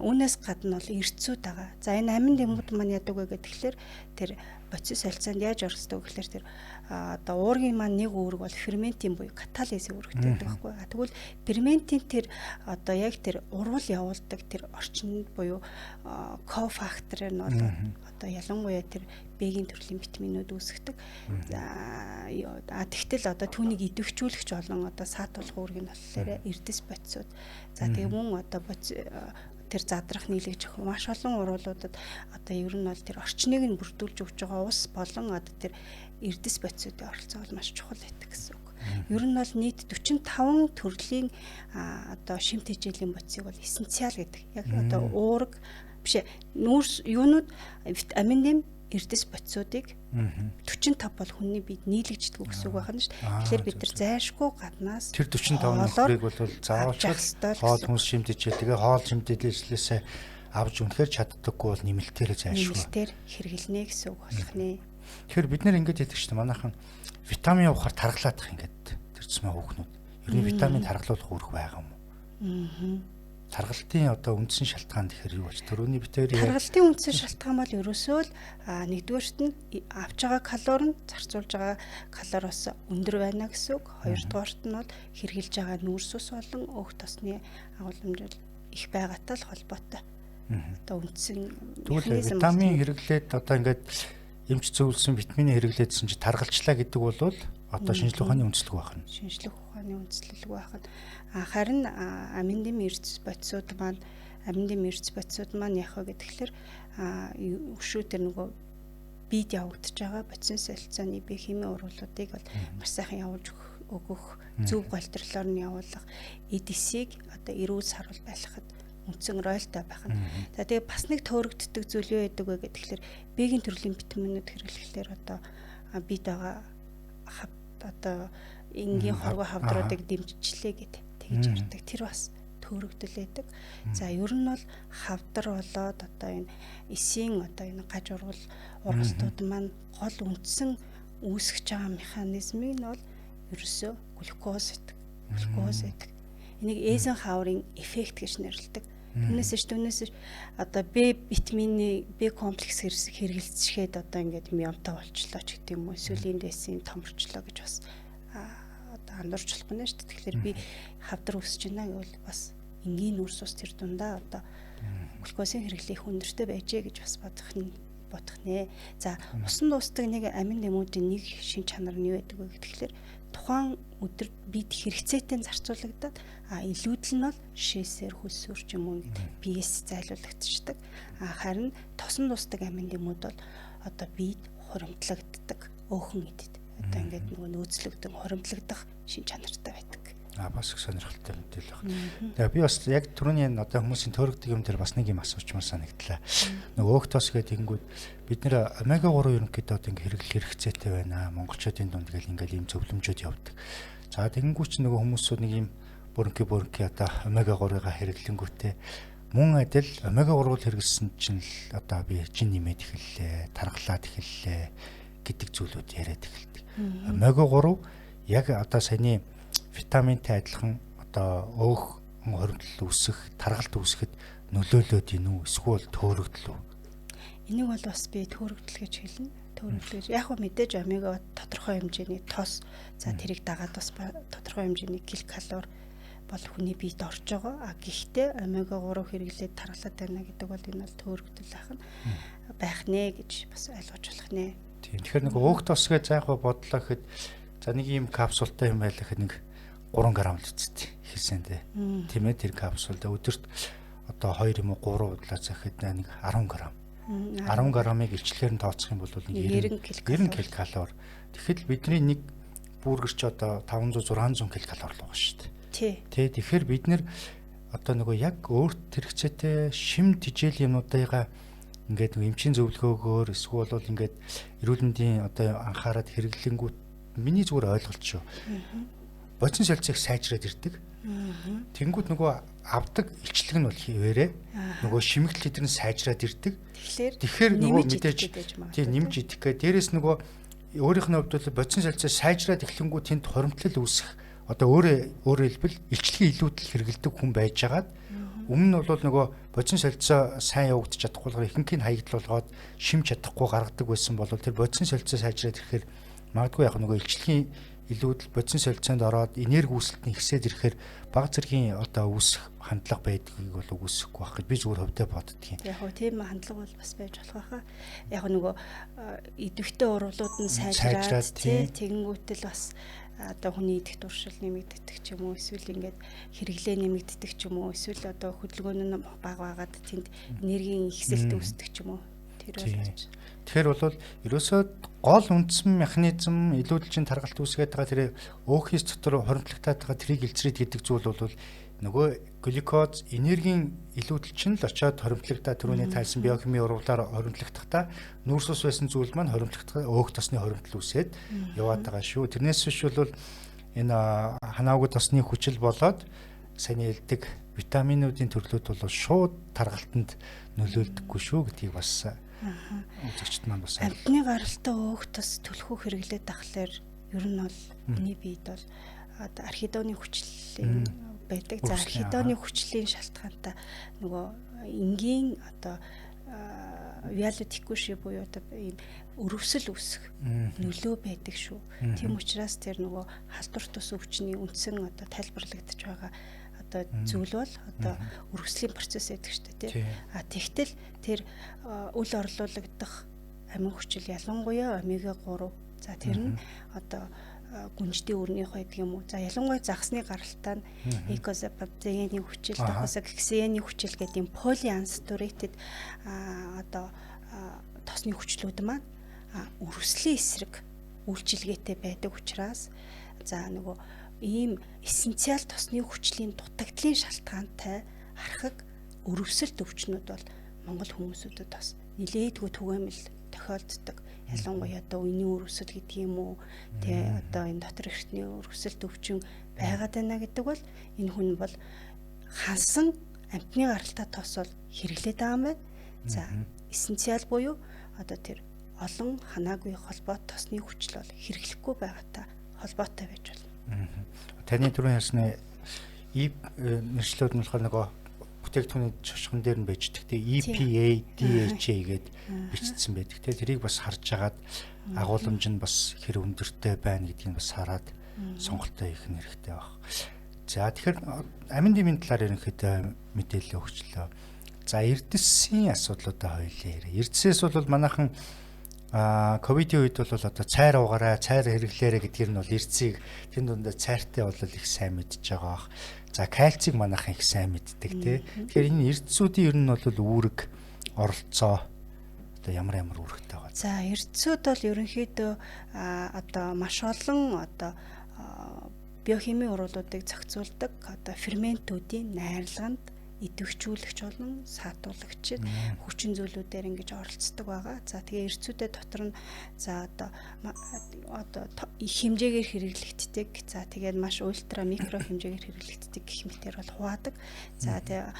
үүнээс гадна бол эрдэсүүд байгаа. За энэ амин дэмүүд маань яадаг вэ гэхээр тэр бодис солилцоонд яаж оролцдог вэ гэхээр тэр одоо уургийн маань нэг үүрэг бол ферментийн буюу катализын үүрэгтэй байдаг байхгүй. Тэгвэл ферментийн тэр одоо яг тэр урвал явуулдаг тэр орчинд буюу кофактор нь бол одоо ялангуяа тэр Б-гийн төрлийн витаминууд үүсгэдэг. За тэгтэл одоо түүнийг идэвхжүүлэгч болон одоо саатуулах үүрэг нь болохоор эрдэс бодисууд. За тэгээ мөн одоо тэр задрах нийлэгжих маш олон уруулуудад одоо ер нь бол тэр орчныг нь бүрдүүлж өгч байгаа ус болон одоо тэр эрдэс бодисуудын оролцоо бол маш чухал байдаг гэсэн үг. Ер нь бол нийт 45 төрлийн одоо шимт хижээлийн бодисыг бол эссенциал гэдэг. Яг одоо уураг биш нүүрс юунууд амин дэм эрдэс бодисуудыг 45 бол хүний биед нийлэгждэг гэсэн үг байна шүү дээ. Тэгэхээр бид нар зайлшгүй гаднаас
тэр 45 нөхрийг бол заавал хоол хүнс шимтэж, тэгээ хоол шимтэлээсээ авч үнэхээр чаддаггүй бол нэмэлтээр зайлшгүй.
Нэмэлтээр хэрэглэнэ гэсэн үг болох нэ.
Тэгэхээр бид нэр ингэж хэлдэг шүү дээ. Манайхан витамин явахаар таргалаадах ингээд тэр тусмаа хүүхнүүд. Ер нь витамин таргалуулах үүрэг байгаа юм уу? Таргалтын одоо үндсэн шалтгаан тэгэхээр юу болж төрөний битээр
таргалтын үндсэн шалтгаан бол ерөөсөө л нэгдүгээрт нь авч байгаа калори нь зарцуулж байгаа калориос өндөр байна гэсэн үг. Хоёрдугаарт нь бол хэрглэж байгаа нүүрс ус болон өөх тосны агуулмжил их байгаатай л холбоотой. Одоо үндсэн
механизм витамин хэрэглээд одоо ингээд эмч зөвлөсөн витамины хэрэглээдсэн чи таргалчлаа гэдэг бол одоо шинжлэх ухааны үндэслэг байх нь.
Шинжлэх ухааны үндэслэлгүй байх нь. Харин амин дэм эрдэс бодисууд маань яах вэ гэхээр өшөө тэр нөгөө бид явагдаж байгаа бодисын солилцооны биохимийн уруулуудыг бол маш сайхан явуулж өгөх, зөв голтрлоор нь явуулах, эд эсийг одоо эрүүл саруул байлгахад үндсэн ролтой байх нь. За тэгээ бас нэг төөрөгддөг зүйл юу байдаг вэ гэхээр Б-гийн төрлийн витаминууд хэрэглэхлээр одоо бид байгаа одоо энгийн хоргоо хавдруудыг дэмжичлээ гэд тэгж ярьдаг. Тэр бас төөрөгдөл байдаг. За ер нь бол хавдар болоод одоо энэ эсийн одоо энэ гаж ургал ургалтууд маань гол үндсэн үүсгэж байгаа механизмыг нь бол ерөөсөө глюкоз гэдэг. Глюкоз гэдэг. Энийг Эйзенхауэрийн эффект гэж нэрлэдэг. Түүнээс одоо Б витамины Б комплекс хэрэглэцчихэд одоо ингээд юм юмтай болчлоо ч гэдэг юм уу. Эсвэл энд байсан юм томорчлоо гэж бас одоо андуурч болохгүй нэ шүү дээ. Тэгэхээр би хавдар өсөж байна гэвэл бас энгийн нүүрс ус тэр дундаа одоо глюкозын хэрэглээ их өндөртэй байжээ гэж бас бодох нэ. За усан дуустдаг нэг амин дэмүүдийн нэг шин чанар нь юу байдаг вэ гэхээр тухайн өдөр бид хэрэгцээтэй зарцуулагдаад илүүдэл нь бол шээсээр хөлсөөр ч юм уу ингээд биес зайлуулагдчихдаг. Харин тосон дуустдаг амин дэмүүд бол одоо бид хуримтлагддаг өөхөн эдэд. Одоо ингээд нөгөө нөөцлөгдөн хуримтлагдах шин чанартай байдаг.
Бас их сонирхолтой мэдээлэл байна. Тэгээ би бас яг түрүүний энэ одоо хүмүүсийн төөрөгдөг юм дээр бас нэг юм асуучмаар санагдлаа. Нөгөө өөх тос гэдэг ингэнгүүт бид нэр омега 3 ерөнхийдөө одоо ингээ хэрэглэх хэрэгцээтэй байна. Монголчуудын дунд гэл ингээл ийм зөвлөмжөд явдаг. За тэгэнгүүт ч нөгөө хүмүүсүүд нэг ийм бүрэнхий одоо омега 3-ыг хэрэглэнгүүтээ мөн адил омега 3-ыг хэрэглэсэн чинь л одоо би жин нэмээд эхэллээ, таргалаад эхэллээ гэдэг зүйлүүд яриад эхэлдэг. Омега 3 яг одоо саяны витаминтай адилхан одоо өөх хоримтлал үүсэх, таргалт үүсгэхэд нөлөөлөөд ийн үү эсвэл төөрөгдөл үү?
Энийг бол бас би төөрөгдөл гэж хэлнэ. Төөрөгдөл гэж. Яг хөө мэдээж омега тодорхой хэмжээний тос, за тэрийг дагаад бас тодорхой хэмжээний килокалори бол хүний биед орж байгаа. А гэхдээ омега 3 хэрэглээд таргалаад байна гэдэг бол энэ бол төөрөгдөл байх нэ гэж бас ойлгож болох нэ.
Тийм. Тэгэхээр нэг өөх тос гэж заах бодлоо гэхэд За нэг ийм капсултай юм байлаа гэхэд нэг 3 г л үсттэй хэлсэн дээ. Тийм ээ, тэр капсул өдөрт одоо 2 юм уу 3 удлаа захид нэг 10 г. 10 г-ыг илчлэгээр нь тооцох юм бол нэг 90 ккал. Тэгэхэд бидний нэг бүргэрч одоо 500 600 ккал л байгаа шүү дээ. Тий. Тэгэхээр бид нэр одоо нөгөө яг өөрт хэрэгцээтэй шим тижэл юмнуудыгаа ингээд нөгөө эмчийн зөвлөгөөгөөр эсвэл бол ингээд эрүүл мэндийн одоо анхаарал хэрэглэнгүүт миний зүгээр ойлголт шүү. Бодисын солилцоог сайжраад ирдэг. Тэнгүүд нөгөө авдаг илчлэг нь бол хിവэрэ нөгөө шимэгтэл хэдэр нь сайжраад ирдэг. Тэгэхээр нөгөө мэдээж тий нэмж идэх гэ. Дээрээс нөгөө өөрийнх нь хувьд бол бодисын солилцоо сайжраад эхлэнгүү тэнд хуримтлал үүсэх одоо өөрөөр хэлбэл илчлэгийн илүүдэл хэрэгэлдэг хүн байжгаад өмнө нь бол нөгөө бодисын солилцоо сайн явагдаж чадахгүй болохоор ихэнхийг хаягдл болгоод шимж чадахгүй гаргадаг байсан бол тэр бодисын солилцоо сайжраад ирэхээр магадгүй яг нөгөө илчлэгийн илүүдэл бодисын солилцоонд ороод энерги үүсэлт нь ихсээд ирэхээр баг зэргийн одоо үүсэх хандлага байдгийг бол үгүйсэхгүй байх гэж би зүгээр хөвдөө боддгийн.
Яг хөө тийм хандлага бол бас байж болох байхаа. Яг нөгөө идэвхтэй уруулууд нь сайжраад тий тэгэнгүүтэл бас одоо хүний идэх туршил нэмэгддэг ч юм уу, эсвэл ингээд хэрэглээ нэмэгддэг ч юм уу, эсвэл одоо хөдөлгөөн нь баг багаад тэнд энергийн ихсэлт үүсдэг ч юм уу. Тэр бол
Тэгэхээр бол ерөөсөө гол үндсэн механизм илүүдэлжин таргалт үүсгээд байгаа тэр өөхис дотор хуримтлагтаад байгаа тэрийг илчрээд гэдэг зүйл бол нөгөө глюкоз энергийн илүүдэлчин л очиод хоримтлагдаа түрүүний тайлсан биохимийн урвалаар хоримтлагдахдаа нүүрс ус байсан зүйл маань хоримтлагдах өөх тосны хоримтлал үүсээд яваад байгаа шүү. Тэрнээс биш бол энэ ханаагүй тосны хүчил болоод сайн хэлдэг витаминуудын төрлүүд бол шууд таргалтанд нөлөөлдөггүй шүү гэдгийг бас үзэгчд маань бас
амьтны гаралтай өөх тос түлхүү хэрэглээд ахлаар ер нь бол миний биед бол одоо архидоны хүчлийн байдаг. За архидоны хүчлийн шалтгаантай нөгөө энгийн одоо виалотикуши буюу одоо ийм өрөвсөл үүсэх нөлөө байдаг шүү. Тийм учраас тэр нөгөө халдвар тус өвчний үндсэн одоо тайлбарлагдаж байгаа одоо зүйл бол одоо өрөвслийн процесс гэдэг шүү дээ, тий. А тэгтэл тэр үл орлуулагдах амин хүчил ялангуяа омега 3. За тэр нь одоо гүнждийн өрнийх байдаг юм уу? За ялангуяа загсны гаралтай нь эйкозапентены хүчил, докосагексены хүчил гэдэг юм полиансатуратед одоо тосны хүчлүүд маань өрөвслийн эсрэг үйлчилгээтэй байдаг учраас за нөгөө ийм эссенциал тосны хүчлийн дутагдлын шалтгаантай архаг өрөвсөлт өвчнүүд бол Монгол хүмүүсүүдэд бас нилээдгүй түгээмэл тохиолддог. Ялангуяа одоо үений өрөвсөл гэдэг юм уу, тэ одоо энэ дотор эртний өрөвсөлт өвчин байгаад байна гэдэг бол энэ хүн бол хансан амтны гаралтай тос бол хэрэглээд байгаа юм байна. За эссенциал буюу одоо тэр олон ханаагүй холбоот тосны хүчил бол хэрэглэхгүй байгаатай холбоотой байж болно.
Таны түрүүн ярьсны И нэршлүүд нь болохоор нөгөө бүтээгдэхүүний шошгон дээр нь байж тэг. EPA, DHA гээд бичсэн байдаг. Тэ тэрийг бас харж агаад агуулмж нь бас хэр өндөртэй байна гэдгийг бас хараад сонголтоо хийх нь хэрэгтэй баг. За тэгэхээр амин дэмийн талаар ерөнхийдөө мэдээлэл өгчлөө. За эрдэсийн асуудлуудаа хоёулаа яриа. Эрдэсээс бол манайхан ковидын үед бол одоо цайр уугаарай, цайр хэрэглээрэй гэдгээр нь бол эрдэсийг тэн дундаа цайртай бол их сайн мэдж байгаа бах. За кальцийг манайхан их сайн мэддэг тий. Тэгэхээр энэ эрдэсүүдийн ер нь бол үүрэг, оролцоо одоо ямар ямар үүрэгтэй байгаа.
За эрдэсүүд бол ерөнхийдөө одоо маш олон одоо биохимийн уруулуудыг зохицуулдаг одоо ферментүүдийн найрлаганд идэвхжүүлэгч болон саатуулагч хүчин зүйлүүдээр ингэж оролцдог байгаа. За тэгээ эрдэсүүдэд дотор нь за одоо их хэмжээгээр хэрэглэгддэг. За тэгээд маш ультра микро хэмжээгээр хэрэглэгддэг гэх мэтэр бол хуваадаг. За тэгээ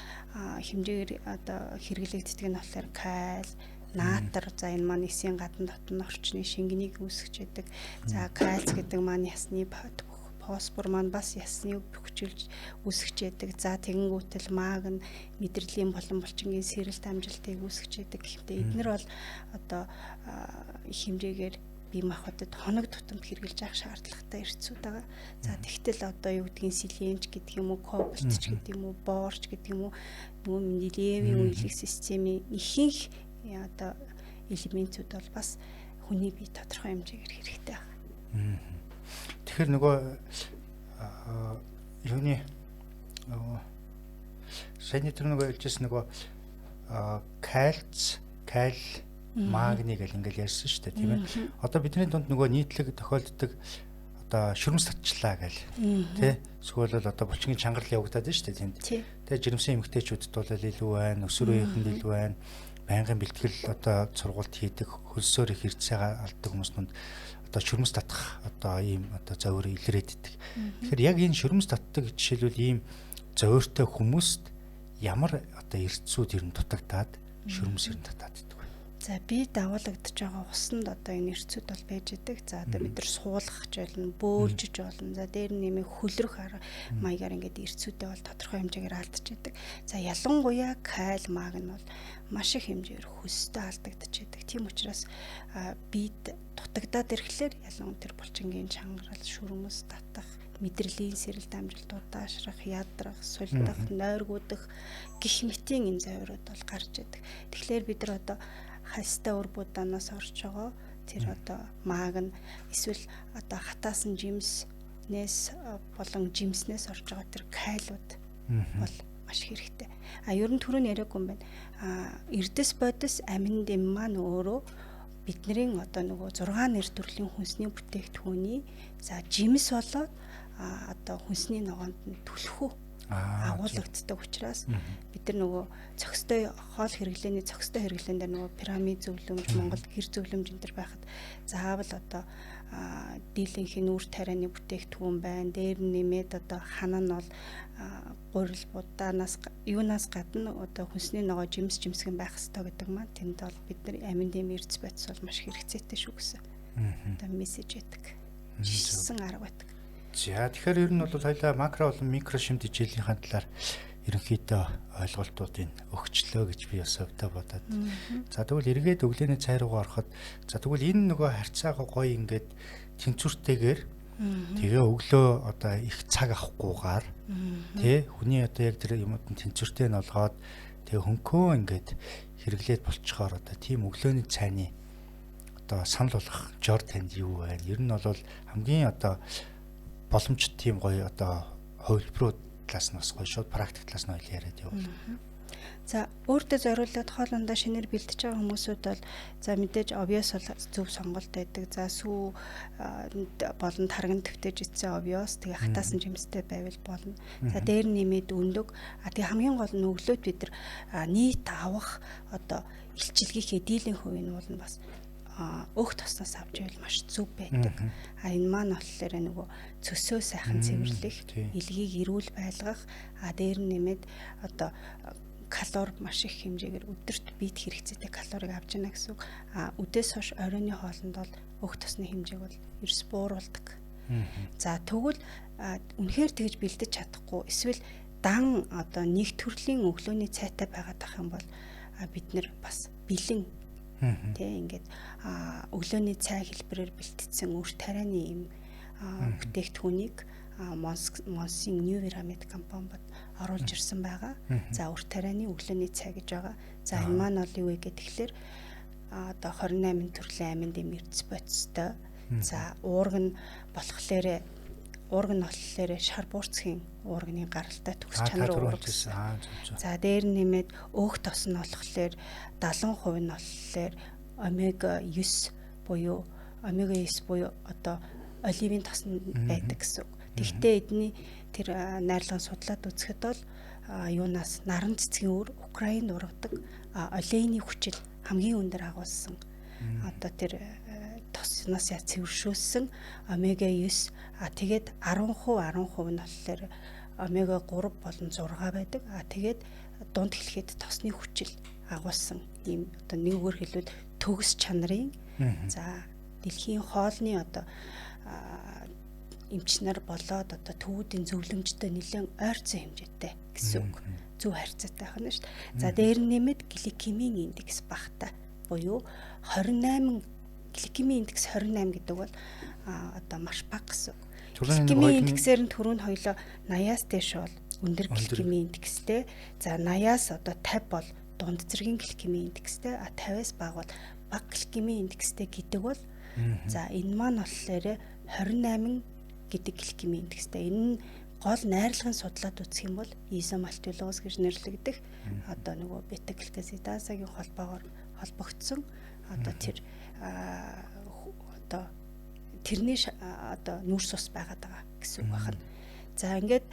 хэмжээгээр одоо хэрэглэгддэг нь болохоор каль, наатар, за энэ маань эсийн гадна дотн орчны шингэнийг үүсгэж яадаг. За кальц гэдэг маань ясны фосфор маань бас ясны хүчилж үүсгэж яадаг. За тэгэнгүүтэл маг нь мэдрэлийн болон булчингийн сэрэлт амжилтыг үүсгэж яадаг гэх мэт эднэр бол одоо их хэмжээгээр бие махбодод хоног тутамд хэрэглэж авах шаардлагатай эрдэсүүд байгаа. За тэгтэл одоо юу гэдгийг селенч гэдэг юм уу, кобальт ч гэдэг юм уу, борч гэдэг юм уу, нөгөө Менделеевийн үеийн системийн ихэнх одоо элементүүд бол бас хүний бие тодорхой хэмжээгээр хэрэгтэй байна.
Тэгэхээр нөгөө юуны саяны тэр нөгөө хэлжсэн нөгөө кальц, каль, магний гэл ингээл ярьсан шүү дээ, тийм ээ. Одоо бидний дунд нөгөө нийтлэг тохиолддог одоо шүрмэс татчлаа гэл тий. Эсвэл бол одоо булчингийн чангарал явагдаад байна шүү дээ тэнд. Тэгээ жирэмсэн эмэгтэйчүүдэд бол илүү байна, өсвөр үеийнхэнд илүү байна. Байнгын бэлтгэл одоо сургуульд хийдэг, хөлсөөр их хэрцээгээ алддаг хүмүүс нүнд одоо шүрмэс татах одоо ийм одоо зовир илрээд идэг. Тэгэхээр яг энэ шүрмэс татдаг жишээлбэл ийм зовиртой хүмүүст ямар одоо эрдэсүүд ер нь дутагдаад шүрмэс ер нь татаад идэг вэ?
За би дагуулгадж байгаа усанд одоо энэ эрдэсүүд бол байж идэг. За одоо бид нар суулгах болно, бөөлжиж болно. За дээр нь нэмээ хөлрөх арга маягаар ингээд эрдэсүүдээ бол тодорхой хэмжээгээр алдчихдаг. За ялангуяа каль, маг нь бол маш их хэмжээгээр хөлстэй алдагдчихэдэг. Тийм учраас бид дутагдаад ирэхлээр ялангуяа тэр булчингийн чангарал, шүрмэс татах, мэдрэлийн сэрэлт амжилт удаашрах, ядрах, сулдах, нойргуудах гих мэтийн энэ зовирууд бол гарч идэг. Тэгэхээр бид нар одоо хальстай үр будаанаас орж байгаа тэр одоо маг нь эсвэл одоо хатаасан жимснээс болон жимснээс орж байгаа тэр кайлууд бол маш хэрэгтэй. А ер нь түрүүн яриаггүй юм байна. А эрдэс бодис амин дэм маань өөрөө бидний одоо нөгөө 6 нэр төрлийн хүнсний бүтээгдэхүүний за жимс болоод одоо хүнсний ногоонд нь түлхүү агуулгаддаг учраас бид нар нөгөө цогцтой хоол хэрэглээний цогцтой хэрэглээн дээр нөгөө пирамид зөвлөмж, Монгол гэр зөвлөмж энэ төр байхад заавал одоо дийлэнхийн нүүр тарианы бүтээгдэхүүн байна. Дээр нь нэмээд одоо хана нь бол гурил будаанаас юунаас гадна одоо хүнсний ногоо жимс жимсгэн байх ёстой гэдэг маань тэнд бол бид нар амин дэм эрдэс бодис бол маш хэрэгцээтэй шүү гэсэн. Одоо мессеж байдаг. Жишсэн арга байдаг.
За тэгэхээр ер нь бол хоёлаа макро болон микро шимт хичээлийнхаа талаар ерөнхийдөө ойлголтуудыг өгчлөө гэж би бас өвдөө бодоод. За тэгвэл эргээд өглөөний цай руугаа ороход за тэгвэл энэ нөгөө харьцаагаа гоё ингээд тэнцвэртэйгээр тэгээ өглөө одоо их цаг авахгүйгээр тий хүний одоо яг тэр юмуд нь тэнцвэртэй нь олгоод тэгээ хөнкөө ингээд хэрэглээд болцохоор одоо тийм өглөөний цайны одоо санал болгох жор танд юу байна? Ер нь бол хамгийн одоо боломжтой тийм гоё одоо хувилбарууд талаас нь бас гоё шууд практик талаас нь ойлоо яриад явуул.
За өөртөө зориулаад хоолундаа шинээр бэлтэж байгаа хүмүүсүүд бол за мэдээж обиос бол зөв сонголт байдаг. За сүү болон тарган твтэж ицсэн обиос тэгээ хатаасан жимстэй байвал болно. За дээр нэмээд өндөг. А тэгээ хамгийн гол нь өглөөд бид нар нийт авах одоо илчилгийнхээ дийлэн хувийг нь бол бас өөх тосноос авч ивэл маш зөв байдаг. А энэ маань болохоор нөгөө цөсөө сайхан цэвэрлэх, илгийг эрүүл байлгах, а дээр нь нэмээд одоо калори маш их хэмжээгээр өдөрт биед хэрэгцээтэй калорийг авч яана гэсэн үг. А үдээс хойш оройн хоолнд бол өөх тосны хэмжээг бол ерөөс бууруулдаг. За тэгвэл үнэхээр тэгж бэлдэж чадахгүй эсвэл дан одоо нэг төрлийн өглөөний цайтай байгаад ах юм бол бид нэр бас бэлэн тий ингээд өглөөний цай хэлбэрээр бэлтгэсэн үр тарианы ийм бүтээгдэхүүнийг Монсын New Pyramid компанид оруулж ирсэн байгаа. За үр тарианы өглөөний цай гэж байгаа. За энэ маань бол юу вэ гэхээр одоо 28 төрлийн амин дэм эрдэс бодистой. За уурга нь болохоор шар буурцгийн уурганы гаралтай төгс чанар уурга. За дээр нь нэмээд өөх тос нь болохоор 70% нь болохоор омега 9 буюу омега 9 буюу одоо оливын тос нь байдаг гэсэн үг. Тэгвэл эдний тэр найрлагын судлаад үзэхэд бол юунаас наран цэцгийн үр Украинд ургадаг олейны хүчил хамгийн өндөр агуулсан одоо тэр тосноос цэвэршүүлсэн омега 9 а тэгээд 10% 10% нь болохоор омега 3 болон 6 байдаг. А тэгээд дунд хэлэхэд тосны хүчил агуулсан ийм одоо нэг үгээр хэлбэл төгс чанарын за дэлхийн хоолны одоо эмчнэр болоод одоо төвүүдийн зөвлөмжтэй нэлээд ойрцсон хэмжээтэй гэсэн үг. Зөв харьцаатай байна шүү дээ. За дээр нь нэмээд гликемийн индекс багатай буюу 28 гликемийн индекс 28 гэдэг бол одоо маш бага гэсэн үг. Гликемийн индексээр нь түрүүнд хоёлоо 80-аас дээш бол өндөр гликемийн индекстэй. За 80-аас одоо 50 бол дунд зэргийн гликемийн индекстэй, а 50-аас бага бол бага гликемийн индекстэй гэдэг бол за энэ маань болохоор 28 гэдэг гликемийн индекстэй. Энэ нь гол найрлагын судлаад үзэх юм бол изомальтулоз гэж нэрлэгдэх одоо нөгөө бета глюкозидазагийн холбоогоор холбогдсон одоо тэр одоо тэрний одоо нүүрс ус байгаад байгаа гэсэн үг байна. За ингээд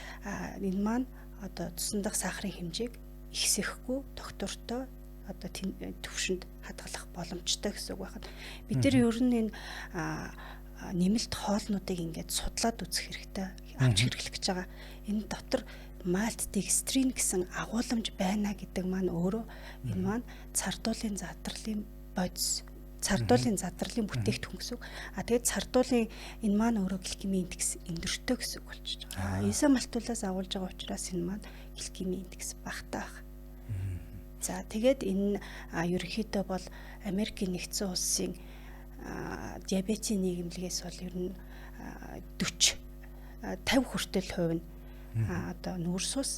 энэ маань одоо цусан дах сахарын хэмжээг ихсэхгүй тогтвортой одоо төвшөнд хадгалах боломжтой гэсэн үг байна. Бид нар ер нь энэ нэмэлт хоолнуудыг ингээд судлаад үзэх хэрэгтэй, авч хэрэглэх гэж байгаа. Энэ дотор мальт декстрин гэсэн агуулмж байна гэдэг маань өөрөө энэ маань цардуулын задрлын бодис, цардуулын задрлын бүтээгдэхүүн гэсэн үг. А тэгээд цардуулын энэ маань өөрөө гликемийн индекс өндөртэй гэсэн үг болчихж байгаа. Изомальтулаас агуулж байгаа учраас энэ маань гликемийн индекс багатай байна. За тэгээд энэ ерөнхийдөө бол Америкийн нэгдсэн улсын диабетийн нийгэмлэгээс бол ер нь 40 50 хүртэл хувь нь одоо нүүрс ус,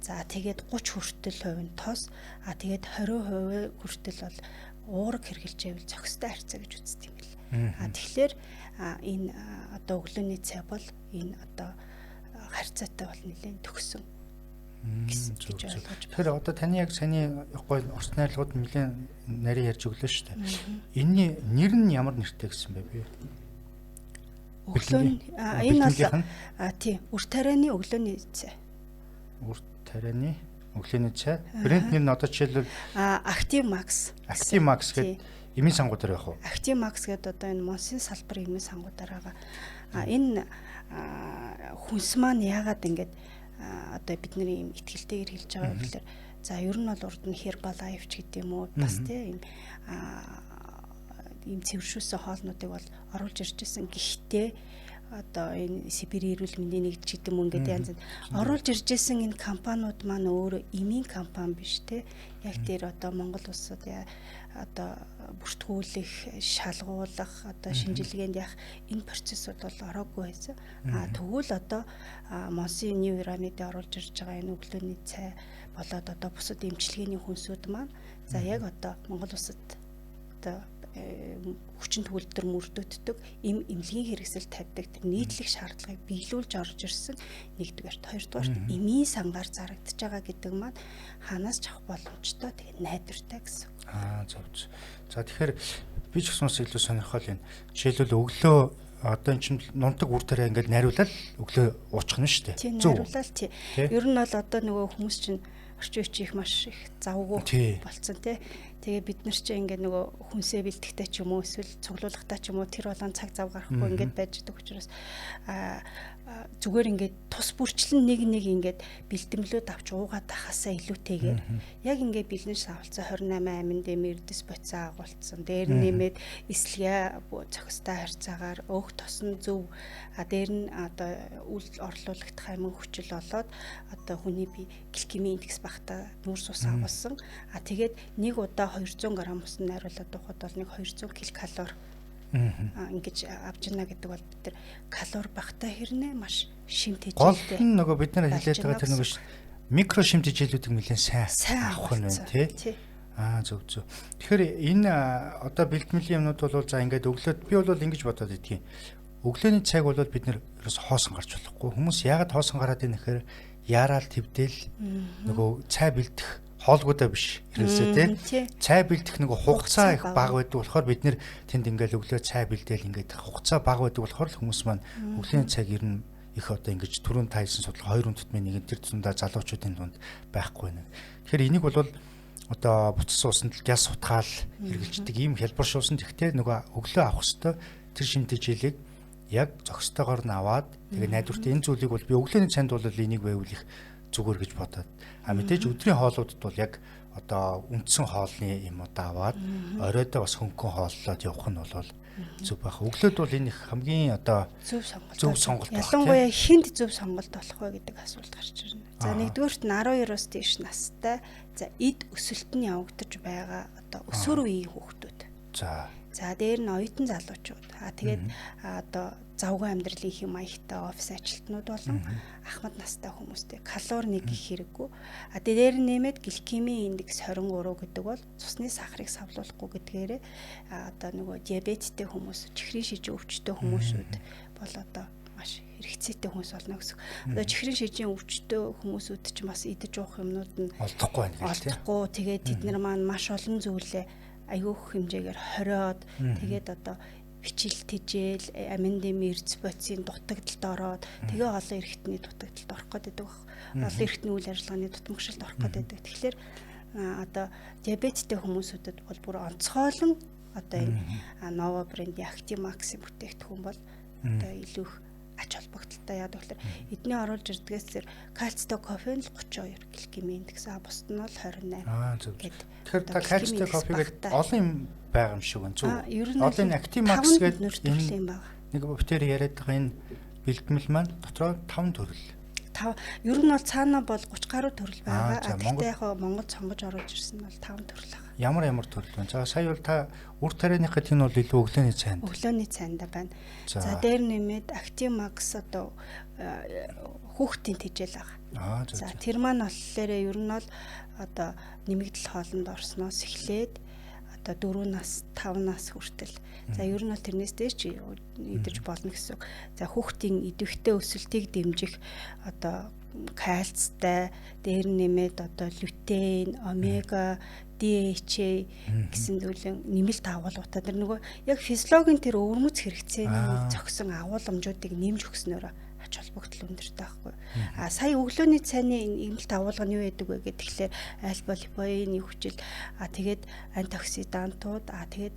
за тэгээд 30 хүртэл хувь нь тос, а тэгээд 20% хүртэл бол уураг хэрглэж байвал зохистой харьцаа гэж үздэг юм бэл. А тэгэхээр энэ одоо өглөөний цай бол энэ одоо харьцаатай бол нэлээд төгсөн гэсэн гэж ойлгож байна.
Тэгэхээр одоо таны яг саяны гоё орц найрлагууд нэлээд нарийн ярьж өглөө шүү дээ. Энийний нэр нь ямар нэртэй гэсэн бэ би?
Өглөө энэ бол тий үр тарианы өглөөний цай.
Үр тарианы өглөөний цай. Брэнд нэр нь одоо жишээлбэл
Active Max.
Active Max гэдэг эмийн сангуудаар байх уу?
Active Max гэдэг одоо энэ Монсын салбар эмийн сангуудаар байгаа. А энэ хүнс маань яагаад ингэж одоо бидний юм итгэлтэйгээр хэлж байгаа вэ гэхээр за ер нь бол урд нь Herbalife ч гэдэг юм уу бас тийм ийм цэвэршүүлсэн хоолнуудыг бол оруулж ирж байсан. Гэхдээ одоо энэ Сибирийн эрүүл мэндийн нэгдэл гэдэг юм ингээд янз оруулж ирж байсан энэ компаниуд маань өөрөө эмийн компани биш те. Яг тэр одоо Монгол улсад одоо бүртгүүлэх, шалгуулах, одоо шинжилгээнд явах энэ процессууд бол ороогүй байсан. А тэгвэл одоо Монсын New Pyramid оруулж ирж байгаа энэ өглөөний цай болоод одоо бусад эмчилгээний хүнсүүд маань за яг одоо Монгол улсад одоо хүчин төгөлдөр мөрдөддөг эм эмнэлгийн хэрэгсэл тавьдаг тэр нийтлэх шаардлагыг биелүүлж орж ирсэн нэгдүгээрт, хоёрдугаарт эмийн сангаар зарагдаж байгаа гэдэг маань ханаас ч авах боломжтой, тэгээ найдвартай гэсэн.
Аа зөв. За тэгэхээр би ч гэсэн бас илүү сонирхол байна. Жишээлбэл өглөө одоо эн чинь нунтаг үр тариа ингээл найруулал өглөө уучих нь шүү
дээ. Зөв. Найруулал тий. Ер нь бол одоо нөгөө хүмүүс чинь орчин үеч их маш их завгүй болцсон тий. Тэгээ бид нар чинь ингээд нөгөө хүнсээ бэлтгэхдээ ч юм уу эсвэл цуглуулгатай ч юм уу тэр болгон цаг зав гарахгүй ингээд байж байгаа учраас зүгээр ингээд тус бүрчлэн нэг нэг ингээд бэлтгэлүүд авч уугаад ахасаа илүүтэйгээр яг ингээд бэлэн шавалцаа 28 амин дэм эрдэс боцоо агуулсан. Дээр нь нэмээд эслэгээ зохистой харьцаагаар өөх тосон зөв, а дээр нь одоо үл орлуулагдах амин хүчил болоод одоо хүний бие гликемийн индекс багтаа нүүрс ус агуулсан. А тэгээд нэг удаа 200 г ус найруулад уухад бол нэг 200 ккал ингэж авч ийна гэдэг бол бид нар калори багтаа хэрнээ маш шим тэжээлтэй.
Гол нь нөгөө бид нар хэлээд байгаа тэр нөгөө микро шим тэжээлүүдийг нэлээд сайн авах нь байна тий. Аа зөв зөв. Тэгэхээр энэ одоо бэлтгэлийн юмнууд бол за ингээд өглөөд би бол ингэж бодоод идэгин. Өглөөний цайг бол бид нэр ерөөс хоосон гарч болохгүй. Хүмүүс яагаад хоосон гараад ийн гэхээр яараал твдэл нөгөө цай бэлдэх хоолгуудаа биш ерөөсөө тий. Цай бэлдэх нөгөө хугацаа их бага байдаг болохоор бид нэр тэнд ингээл өглөө цай бэлдээл ингээд хугацаа бага байдаг болохоор л хүмүүс маань өглөөний цайг ер нь их одоо ингэж түрүүн тайлсан судалгаа 2 хүндэтмийн нэг тэр тундаа залуучуудын дунд байхгүй байна. Тэгэхээр энийг бол одоо буцас уусанд л гяс сутгаал хэрэгжилдэг ийм хялбар шуусан. Тэгтээ нөгөө өглөө авах хэвээр тэр шим тэжээлийг яг зохистойгоор нь аваад тэгээ найдвартай энэ зүйлийг бол би өглөөний цайнд бол энийг байвал их зүгээр гэж бодоод. А мэдээж өдрийн хоолуудад бол яг одоо үндсэн хоолны юм одоо аваад оройдоо бас хөнгөн хооллоод явах нь бол зөв байх. Өглөөд бол энэ их хамгийн одоо
зөв сонголт.
Зөв сонголт
байх. Ялангуяа хүнд зөв сонголт болох вэ гэдэг асуулт гарч ирнэ. За нэгдүгээрт нь 12-оос дээш настай, за эд өсөлт нь явагдаж байгаа одоо өсвөр үеийн хүүхдүүд. За дээр нь оюутан залуучууд. А тэгээд одоо завгүй амьдралын хэм маягтай офис ажилтнууд болон ахмад настай хүмүүстэй калори нэг их хэрэггүй. А дээр нь нэмээд гликемийн индекс 23 гэдэг бол цусны сахарыг савлуулахгүй гэдгээрээ одоо нөгөө диабеттэй хүмүүс, чихрийн шижин өвчтөй хүмүүсүүд бол одоо маш хэрэгцээтэй хүмүүс болно гэсэн. Одоо чихрийн шижин өвчтөй хүмүүсүүд чинь бас идэж уух юмнууд нь
олдохгүй байна гэж тийм.
Олдохгүй. Тэгээд тэд нар маань маш олон зүйлээ аюух хэмжээгээр хориод тэгээд одоо бичил тэжээл амин дэм эрдэс бодисын дутагдалд ороод тэгээ олон эрхтний дутагдалд орох гээд байдаг. Олон эрхтний үйл ажиллагааны дутмагшилд орох гээд байдаг. Тэгэхээр одоо диабеттэй хүмүүсүүдэд бол бүр онцгойлон одоо энэ Nova брендийн Actimax-ийн бүтээгдэхүүн бол одоо илүү их ач холбогдолтой. Яг тэгэхээр эдний оруулж ирдгээс тэр кальцтай кофе нь л 32 гликемийн индекс, а бусд нь бол 28.
Аа зөв. Тэгэхээр та кальцтай кофе гэдэг олон юм байгаа юм шиг байна. Зөв. Одоо энэ Actimax гэдэг
энэ юм байна.
Нэг битээр яриад байгаа энэ бэлтгэл маань дотроо 5 төрөл.
5 ер нь бол цаана бол 30 гаруй төрөл байгаа. Гэхдээ яг Монгол сонгож оруулж ирсэн нь бол 5 төрөл байгаа.
Ямар ямар төрөл вэ? За сая бол та үр тарианых гэдэг нь бол илүү өглөөний цайнд.
Өглөөний цайнда байна. За дээр нэмээд Actimax одоо хүүхдийн тэжээл байгаа. За тэр маань болохоор ер нь бол одоо нэмэгдэл хоолнд орсноос эхлээд одоо 4 нас 5 нас хүртэл. За ер нь бол тэрнээс дээш ч идэж болно гэсэн үг. За хүүхдийн идэвхтэй өсөлтийг дэмжих одоо кальцтай, дээр нэмээд одоо лютеин, омега, DHA гэсэн зүйлэн нэмэлт агуулгатай. Тэр нөгөө яг физиологийн тэр өвөрмөц хэрэгцээний зохисон агуулмжуудыг нэмж өгснөөрөө ач холбогдол өндөртэй байхгүй. А сая өглөөний цайны нэмэлт агуулга нь юу байдаг вэ гэхээр альфа-липоины хүчил, а тэгээд антиоксидантууд, а тэгээд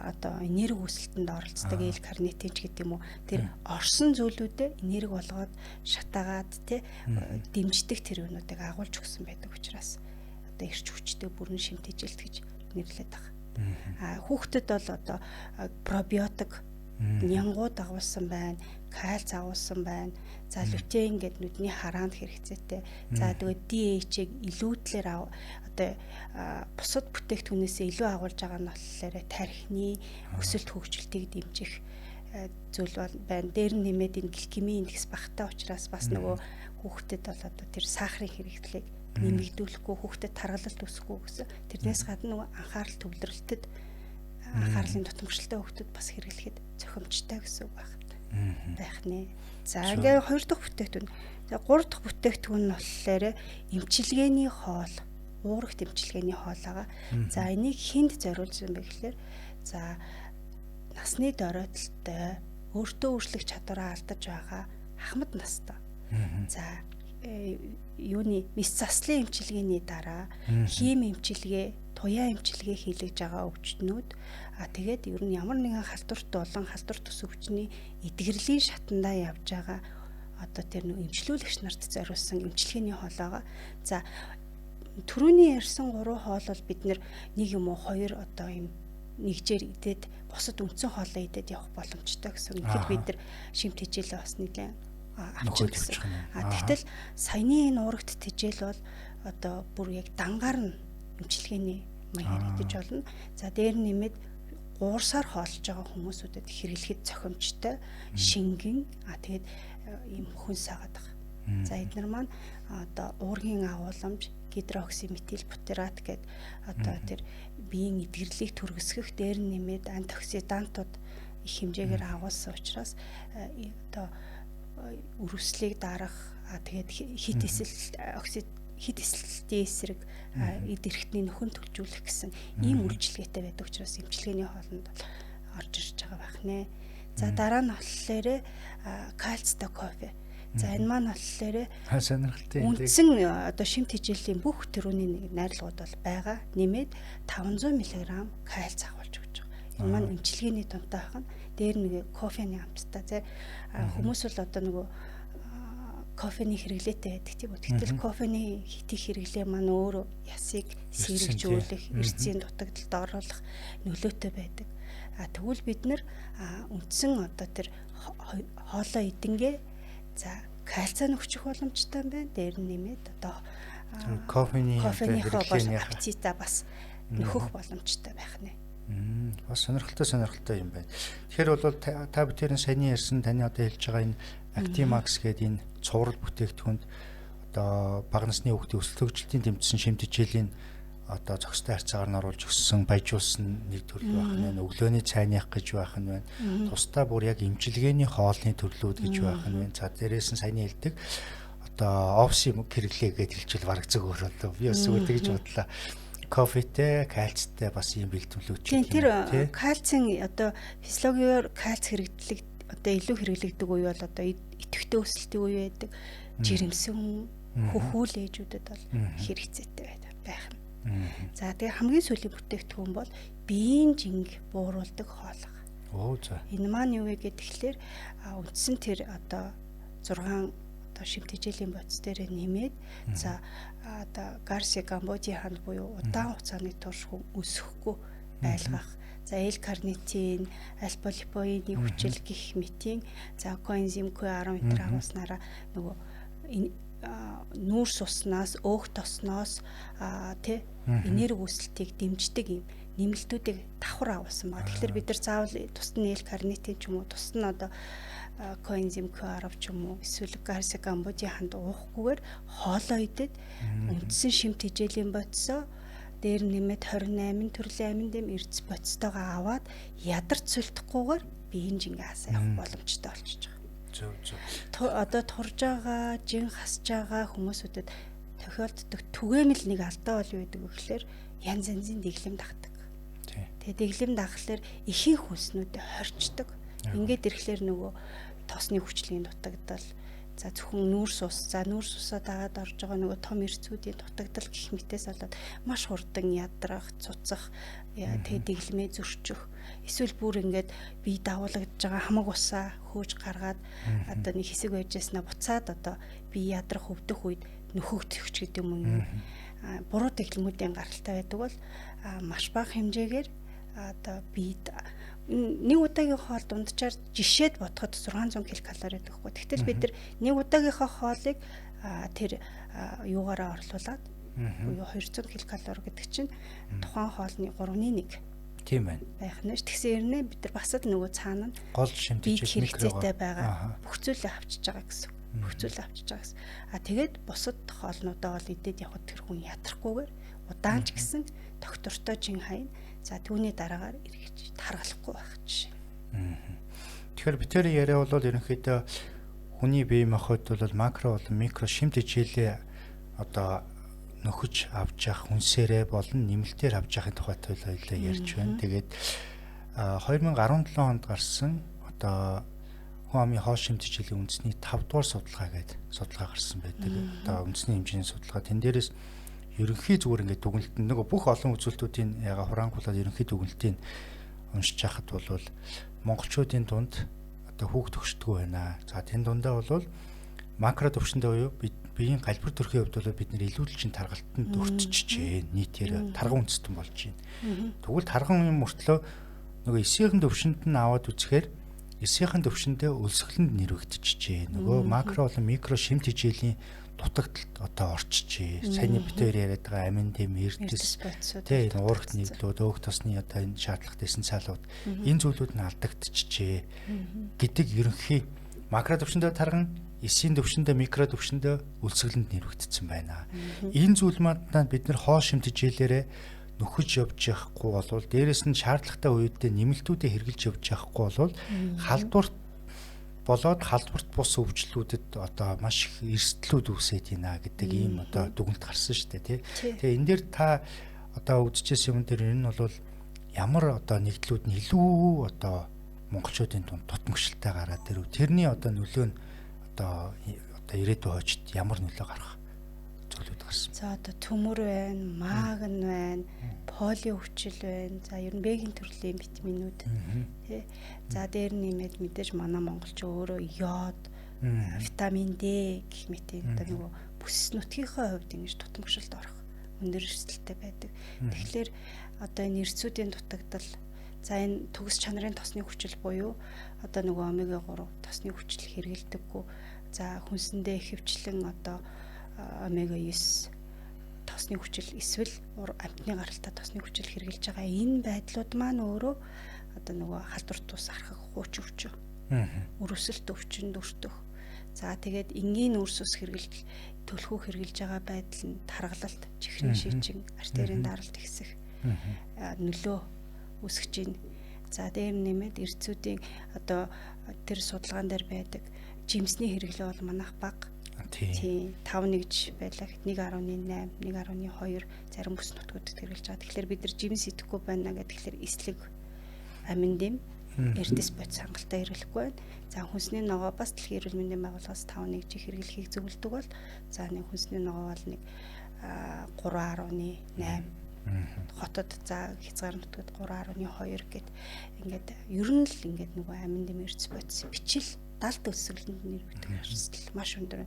одоо энерги үүсэлтэнд оролцдог L-карнитин ч гэдэг юм уу. Тэр орсон зүйлүүдээ энерги болгоод шатаагаад тэ дэмждэг тэр юмнуудыг агуулж өгсөн байдаг учраас одоо эрч хүчтэй бүрэн шим тэжилт гэж нэрлэдэг байгаа. А хүүхдэд бол одоо пробиотик нянгууд агуулсан байна, кальц агуулсан байна. За лютеин гэдэг нүдний хараанд хэрэгцээтэй. За тэгээд DHA-г илүүдлэр одоо бусад бүтээгдэхүүнээсээ илүү агуулж байгаа нь болохоор тархины өсөлт хөгжилтийг дэмжих зүйл байна. Дээр нь нэмээд энэ гликемийн индекс багатай учраас бас нөгөө хүүхдэд бол одоо тэр сахарын хэрэглээг нэмэгдүүлэхгүй, хүүхдэд таргалалт үүсэхгүй гэсэн. Тэрнээс гадна нөгөө анхаарал төвлөрөлтөд анхаарлын дутамгшилтай хүүхдэд бас хэрэглэхэд зохимжтой гэсэн үг байх нэ. За ингээ хоёр дахь бүтээгдэхүүн. За гурав дахь бүтээгдэхүүн нь болохоор эмчилгээний хоол, уурагт эмчилгээний хоол байгаа. За энийг хүнд зориулсан бэ гэхээр за насны доройтолтой, өөртөө өөрчлөх чадвараа алдаж байгаа ахмад настай. За юуны мэс заслын эмчилгээний дараа хим эмчилгээ, туяа эмчилгээ хийлгэж байгаа өвчтнүүд, а тэгээд ер нь ямар нэгэн халдварт болон халдвар тус өвчний эдгэрлийн шатандаа явж байгаа одоо тэр нөх эмчлүүлэгч нарт зориулсан эмчилгээний хоол байгаа. За түрүүний ярьсан гурван хоол бол бид нэг юм уу хоёр одоо юм нэгжээр идээд бусад үндсэн хоолоо идээд явах боломжтой гэсэн. Үнэхээр бид нар шим тэжээлээ бас нэлээд авчих гэсэн. А тэгтэл саяны энэ уурагт тэжээл бол одоо бүр яг дангаар нь эмчилгээний маягаар идэж болно. За дээр нэмээд гуурсаар хоолж байгаа хүмүүсүүдэд хэрэглэхэд зохимжтой, шингэн, а тэгээд ийм хүнс агаад байгаа. За эднэр маань одоо уургийн агуулмж гидроксиметилбутират гэдэг одоо тэр биеийн эдгэрлийг түргэсгэх, дээр нэмээд антиоксидантууд их хэмжээгээр агуулсан учраас одоо өрөвслийг дарах, тэгээд хит эсэл оксид хит эсэлтийн эсрэг эд эрхтний нөхөн төлжүүлэх гэсэн ийм үйлчилгээтэй байдаг учраас эмчилгээний хоолнд орж ирж байгаа байх нэ. За дараа нь болохоор кальцтай кофе. За энэ маань болохоор
сонирхолтой
үндсэн одоо шим тэжээлийн бүх төрөний найрлагууд бол байгаа. Нэмээд 500 мг кальц агуулж өгч байгаа. Энэ маань эмчилгээний тунтай байх нь. Дээр нэг кофений амттай. За хүмүүс бол одоо нөгөө кофений хэрэглээтэй байдаг тийм үү. Гэтэл кофений хит их хэрэглээ маань өөрөө ясыг сэрэгжүүлэх, эрцийн дутагдалд оруулах нөлөөтэй байдаг. А тэгвэл бид нэр үндсэн одоо тэр хоолоо идэнгээ за кальций нөхчих боломжтой юм байна. Дээр нь нэмээд одоо
кофений
хэрэглээний аппетитаа бас нөхөх боломжтой байх нэ.
Бас сонирхолтой юм байна. Тэгэхээр бол та бүхэн саяны ярьсан таны одоо хэлж байгаа энэ Actimax гэдэг энэ цуврал бүтээгдэхүүнд одоо бага насны хүүхдийн өсөлт хөгжилтийн дэмжсэн шим тэжээлийн одоо зохистой харьцаагаар нь оруулж өссөн, баяжуулсан нэг төрөл байх нь байна. Өглөөний цайных гэж байх нь байна. Тусдаа бүр яг эмчилгээний хоолны төрлүүд гэж байх нь байна. За дээрээс нь саяны хэлдэг одоо офси хэрэглээ гэж хэлчихвэл бараг зөв өөр болов. Би бас зүгээр тэгж бодлоо. Кофетэй, кальцтай бас ийм бэлтгэлүүд
ч юм. Тэр кальцийн одоо физиологиор кальц хэрэглэг одоо илүү хэрэглэгдэг үе бол одоо идэвхтэй өсөлтийн үе байдаг. Жирэмсэн хөхүүл ээжүүдэд бол хэрэгцээтэй байх нь. За тэгээ хамгийн сүүлийн бүтээгдэхүүн бол биеийн жинг бууруулдаг хоолго.
Оо за.
Энэ маань юу вэ гэхээр үндсэн тэр одоо 6 одоо шимтэжээлийн бодис дээр нэмээд за одоо Гарси Гамбоди ханд буюу удаан хугацааны турш хүн өсөхгүй байлгах. За L-карнитин, альфа-липоины хүчил гих мэтийн за коэнзим Q10 энэ агуулснараа нөгөө нүүрс уснаас, өөх тосноос тий энерги үүсэлтийг дэмждэг юм нэмэлтүүдийг давхар агуулсан байна. Тэгэхээр бид нар заавал тусад нь L-карнитин ч юм уу, тусад нь одоо коэнзим Q10 ч юм уу, эсвэл Гарси Гамбоди ханд уухгүйгээр хоолоо идээд үндсэн шимт хижээлийн бодисоо дээр нэмээд 28 төрлийн амин дэм эрдэс бодистойгоо аваад ядарч сүлдэхгүйгээр биеийн жингээ асаа явах боломжтой болчихж байгаа.
Зөв зөв.
Одоо турж байгаа, жин хасж байгаа хүмүүсүүдэд тохиолддог түгээмэл нэг алдаа бол юу гэдэг вэ гэхээр янз янзын дэглэм дагдаг. Тэгээ дэглэм дагахлаар ихэнх хүнснүүдэд хорчдог. Ингээд ирэхлээр нөгөө тосны хүчлийн дутагдал, за зөвхөн нүүрс ус, за нүүрс усаа дагаад орж байгаа нөгөө том эрцүүдийн дутагдал гих мэтээс болоод маш хурдан ядрах, цуцах, тэгээ дэглэмээ зөрчих, эсвэл бүр ингээд бие дагуулгадж байгаа хамаг усаа хөөж гаргаад одоо нэг хэсэг байжсанаа буцаад одоо бие ядрах, өвдөх үед нөхөгдөх ч гэдэг юм уу. Буруу дэглэмүүдийн гаралтай байдаг бол маш бага хэмжээгээр одоо биед нэг удаагийн хоол дунджаар жишээд бодоход 600 ккал байдаг хгүй. Тэгтэл бид нар нэг удаагийнхаа хоолыг тэр юугаараа орлуулад буюу 200 ккал гэдэг чинь тухайн хоолны 3.1
тийм байна.
Байх нь ш. Тэгсэн хэрнээ бид нар бас л нөгөө цаана нь
гол шимтэж
хэрэгцээтэй байгаа бүх зүйлээ авчиж байгаа гэсэн. Бүх зүйлээ авчиж байгаа гэсэн. А тэгээд бусад хоолнуудаа бол идээд явхад тэр хүн ятрахгүйгээр удаан ч гэсэн доктортой жин хайн. За түүний дараагаар эргэж таргалахгүй байх жишээ.
Тэгэхээр битэрийн яриа бол ерөнхийдөө хүний бие махбод бол макро болон микро шимт хичээлээ одоо нөхөж авч явах хүнсээрээ болон нэмэлтээр авч явахын тухай хоёлаа ярьж байна. Тэгээд 2017 онд гарсан одоо хүн амын хоол шимт хичээлийн үндэсний 5 дугаар судалгаа гэдэг судалгаа гарсан байдаг. Одоо үндэсний хэмжээний судалгаа. Тэн дээрээс ерөнхий зүгээр ингээд дүгнэлт нөгөө бүх олон үзүүлэлтүүдийн яга хураангуулаад ерөнхий дүгнэлтийг уншиж хахад бол монголчуудын дунд одоо хүүхд төгшдгөө байна. За тэн дундаа бол макро төвшөндөө буюу биеийн галбир төрхийн хувьд бол бид нэр илүүдэлчин таргалтанд өртчихжээ. Нийтээр тарган үндэстэн болж байна. Тэгвэл тарган юм мөртлөө нөгөө эсийнхэн төвшөнд нь аваад үзэхээр эсийнхэн төвшөндөө өлсгөлөнд нэрвэгдчихжээ. Нөгөө макро болон микро шимт хичээлийн дутагдалт одоо орчжээ. Саяны битээр яриад байгаа амин дэм эрдэс тий энэ уурагт нийлүүд, өөх тосны одоо энэ шаардлагатай эссенциалууд энэ зүйлүүд нь алдагдчихжээ гэдэг ерөнхий макро төвшөндөө тарган, эсийн төвшөндөө, микро төвшөндөө өлсгөлөнд нэрвэгдсэн байна. Энэ зүйл маань бид нар хоол шимт хичээлээрээ нөхөж явж явахгүй болвол дээрэс нь шаардлагатай үедээ нэмэлтүүдээ хэрэгжилж явж явахгүй болвол халдварт болоод халдварт бус өвчлүүдэд одоо маш их эрсдлүүд үүсээд байна гэдэг ийм одоо дүгнэлт гарсан шүү дээ тий. Тэгээ энэ дээр та одоо үзчихсэн юм дээр энэ нь бол ямар одоо нэгдлүүд нь илүү одоо монголчуудын дунд тутамгшилтай гараад ирэв. Тэрний одоо нөлөө нь одоо ирээдүйн хойчд ямар нөлөө гарах зүйлүүд гарсан.
За одоо төмөр байна, магн байна, поли хүчил байна. За ер нь бэгийн төрлийн витаминууд тий. За дээр нэмээд мэдээж манай монголч өөрөө йод, витамин D гэх мэт одоо нөгөө бүс нутгийнхаа хувьд ингэж тутамгшилд орох өндөр эрсдэлтэй байдаг. Тэгэхээр одоо энэ эрсүүдийн дутагдал, за энэ төгс чанарын тосны хүчил буюу одоо нөгөө омега 3 тосны хүчил хэрэгэлдэггүй. За хүнсэндээ ихэвчлэн одоо омега 9 тосны хүчил эсвэл амтны гаралтай тосны хүчил хэрэгжилж байгаа энэ байдлууд маань өөрөө одоо нөгөө халдвар тус архах хууч өвчин, өрөвсөлт өвчнөд өртөх. За тэгээд энгийн нүүрс ус хэрэглэл, төлхөө хэрэглэж байгаа байдал нь таргалалт, чихрийн шийчин, артерийн даралт ихсэх нөлөө үүсгэж байна. За дээр нэмээд эрдэсүүдийн одоо тэр судалгаан дээр байдаг жимсний хэрэглээ бол манайх бага. Тийм 5.1 байлаа 1.8, 1.2 зарим бүс нутгуудад хэрэглэж байгаа. Тэгэхээр бид нар жимс идэхгүй байна гэдэг тэгэхээр эслэг амин дэм эрдэс бодис хангалттай хэрэглэхгүй байна. За хүнсний ногоо бас дэлхийн эрүүл мэндийн байгууллагаас 5.1 хэрэглэхийг зөвлөдөг бол за нэг хүнсний ногоо бол нэг 3.8 хотод за хязгаар нутгад 3.2 гэд ингээд ер нь л ингээд нөгөө амин дэм эрдэс бодис бичил далд өсөглөнд нэрвэгдэх эрсдэл маш өндөр.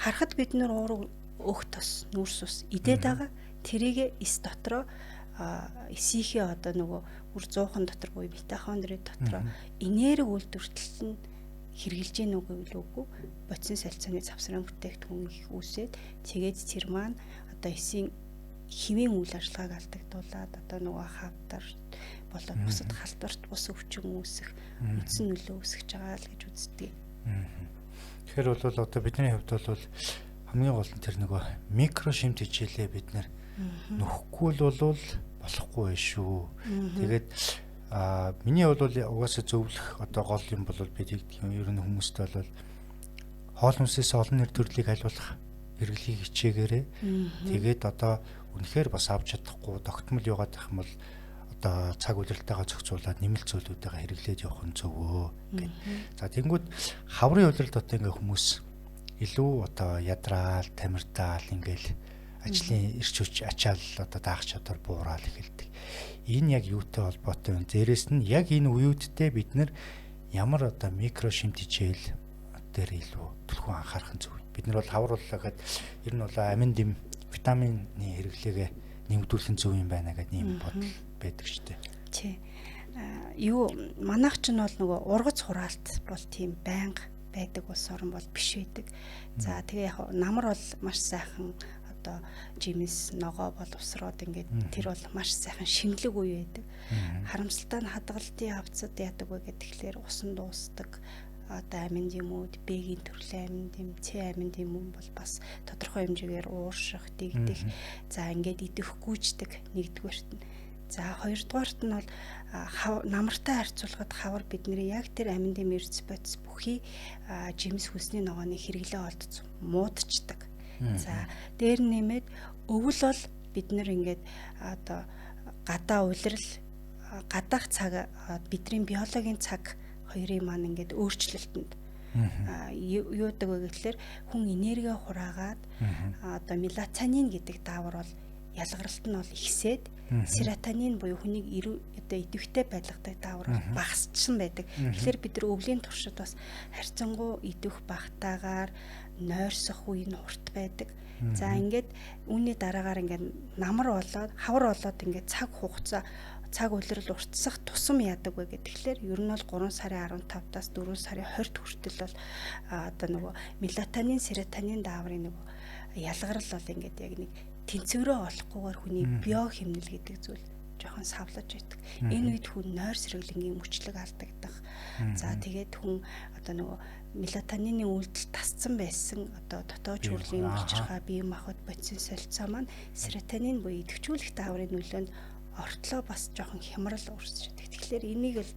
Харахад бид нэр уураг өөх тос нүүрс ус идээд байгаа. Тэрийг эс дотроо эсийнхээ одоо нөгөө үр зуухан дотор буюу митохондрийн дотроо энерги үйлдвэрлэлт нь хэрэгжилж гин үгүй үгүй бодисын солилцооны завсрын бүтээгдэхүүн их үүсээд тэгээд тэр маань одоо эсийн хэвийн үйл ажиллагааг алдагдуулаад одоо нөгөө хавдар болоод бусад халдварт бус өвчин үүсэх үндсэн нөлөө үүсгэж байгаа л гэж үздэг.
Тэгэхээр бол одоо бидний хувьд бол хамгийн гол нь тэр нөгөө микро шимт хичээлээ бид нэр нөхгүй л бол болохгүй байх шүү. Тэгээд миний хувьд бол угаасаа зөвлөх одоо гол юм бол бид ер нь хүмүүст бол хоол хүнсээс олон нэр төрлийг аль болох хэрэглэхийг хичээгээрэй. Тэгээд одоо үнэхээр бас авч чадахгүй тогтмол яваад байх юм бол одоо цаг улиралтайгаа зохицуулаад нэмэлт зүйлүүдээ хэрэглээд явах нь зөв гэд. За тэнгүүд хаврын улиралд одоо ингээ хүмүүс илүү одоо ядраал, тамирдаал ингээл ажлын эрч хүч ачаал одоо даах чадвар буураад эхэлдэг. Энэ яг юутай холбоотой вэ? Дээрээс нь яг энэ үеүүддээ бид нар ямар одоо микро шимт хичээл дээр илүү түлхүү анхаарах нь зөв. Бид нар бол хавар уллаа гэхэд ер нь бол амин дэм витамины хэрэглээгээ нэмэгдүүлэх нь зөв юм байна гэдэг ийм бодол байдаг шүү дээ.
Тий. Юу манайх ч нь бол нөгөө ургац хураалт бол тийм байнга байдаг улс орон бол биш байдаг. За тэгээ яг намар бол маш сайхан одоо жимс ногоо бол усроод ингээд тэр бол маш сайхан шинэлэг үе байдаг. Харамсалтай нь хадгалтын хавцад яадаг вэ гэхээр усан дуустдаг одоо амин дэмүүд, Б-гийн төрлийн амин дэм, С амин дэм бол бас тодорхой хэмжээгээр уурших, дэгдэх. За ингээд идэвхгүйждэг нэгдүгээрт нь. За хоёрдугаарт нь бол намартай харьцуулахад хавар бидний яг тэр амин дэм эрдэс бодис бүхий жимс хүнсний ногооны хэрэглээ олдсон муудчдаг. За дээр нэмээд өвөл бол бид нэр ингээд одоо гадаа улирал гадаах цаг бидний биологийн цаг хоёрын маань ингээд өөрчлөлтөнд юудаг вэ гэхлээр хүн энерги хураагаад одоо мелатонин гэдэг даавар бол ялгаралт нь бол ихсээд серотонин буюу хүнийг одоо идэвхтэй байлгадаг даавар бол багасчихсан байдаг. Тэгэхээр бид нар өвлийн туршид бас харьцангуй идэвх багтаагаар нойрсох үе нь урт байдаг. За ингээд үүний дараагаар ингээд намар болоод хавар болоод ингээд цаг хугацаа цаг улирал уртсах тусам яадаг вэ гэхлээр ер нь бол 3 сарын 15-аас 4 сарын 20-д хүртэл бол одоо нөгөө мелатонин, серотонин дааврын нөгөө ялгарл бол ингээд яг нэг тэнцвэрээ олохгүйгээр хүний био хэмнэл гэдэг зүйл жоохон савлаж байдаг. Энэ үед хүн нойр сэргэлэнгийн мөчлөг алдагдах. За тэгээд хүн одоо нөгөө мелатонины үйлдэл тасцсан байсан одоо дотоод шүрлийн булчирхай, бие махбод, бодисын солилцоо маань серотонин буюу идэвхжүүлэх дааврын нөлөөнд ортлоо бас жоохон хямрал үүсч байдаг. Тэгэхээр энийг л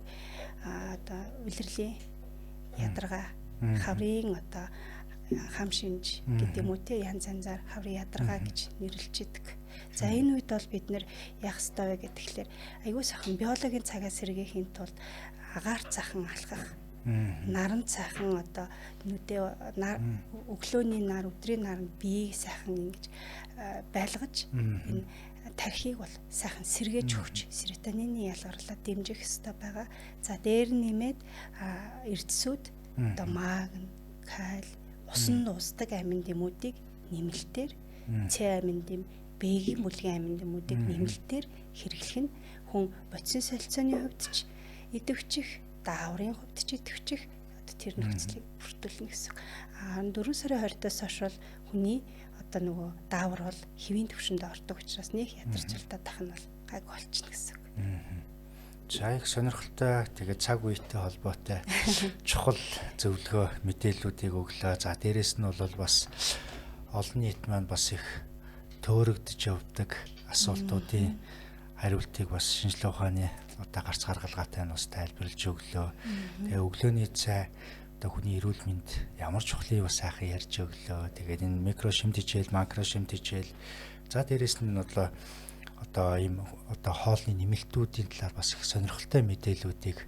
одоо улирлын ядаргаа, хаврын одоо хам шинж гэдэг юм уу те янз янзаар хаврын ядаргаа гэж нэрлэж идэг. За энэ үед бол бид нэр яах ёстой вэ гэхлээр айгүй сайхан биологийн цагаас сэргээхийн тулд агаар цахан алхах, наран цайхан одоо нүдэ өглөөний нар, өдрийн нар биеийг сайхан ингэж байлгаж энэ тархийг бол сайхан сэргээж өгч серотонины ялгарлаа дэмжих ёстой байгаа. За дээр нэмээд эрдэсүүд одоо магн, каль, усан дуустдаг амин дэмүүдийг нэмэлтээр С амин дэм, Б-гийн бүлгийн амин дэмүүдийг нэмэлтээр хэрэглэх нь хүн бодисын солилцооны хувьд ч идэвхжих, дааврын хувьд ч идэвхжих одоо тэр нөхцөлийг бүрдүүлнэ гэсэн. А 4 сарын 20-оос хойш бол хүний одоо нөгөө даавар бол хэвийн төвшөнд ордог учраас нэг ядарч ултаад ах нь бол гайг болчихно гэсэн үг.
За, их сонирхолтой, тэгээд цаг үетэй холбоотой чухал зөвлөгөө мэдээллүүдийг өглөө. За, дээрэс нь бол бас олон нийт маань бас их төөрөгдөж явдаг асуултуудын хариултыг бас шинжлэх ухааны одоо гарц гаргалгаатай нь бас тайлбарлаж өглөө. Тэгээ өглөөний цай одоо хүний эрүүл мэнд ямар чухлыг бас сайхан ярьж өглөө. Тэгээд энэ микро шимт хичээл, макро шимт хичээл. За, дээрэс нь одоо ийм одоо хоолны нэмэлтүүдийн талаар бас их сонирхолтой мэдээллүүдийг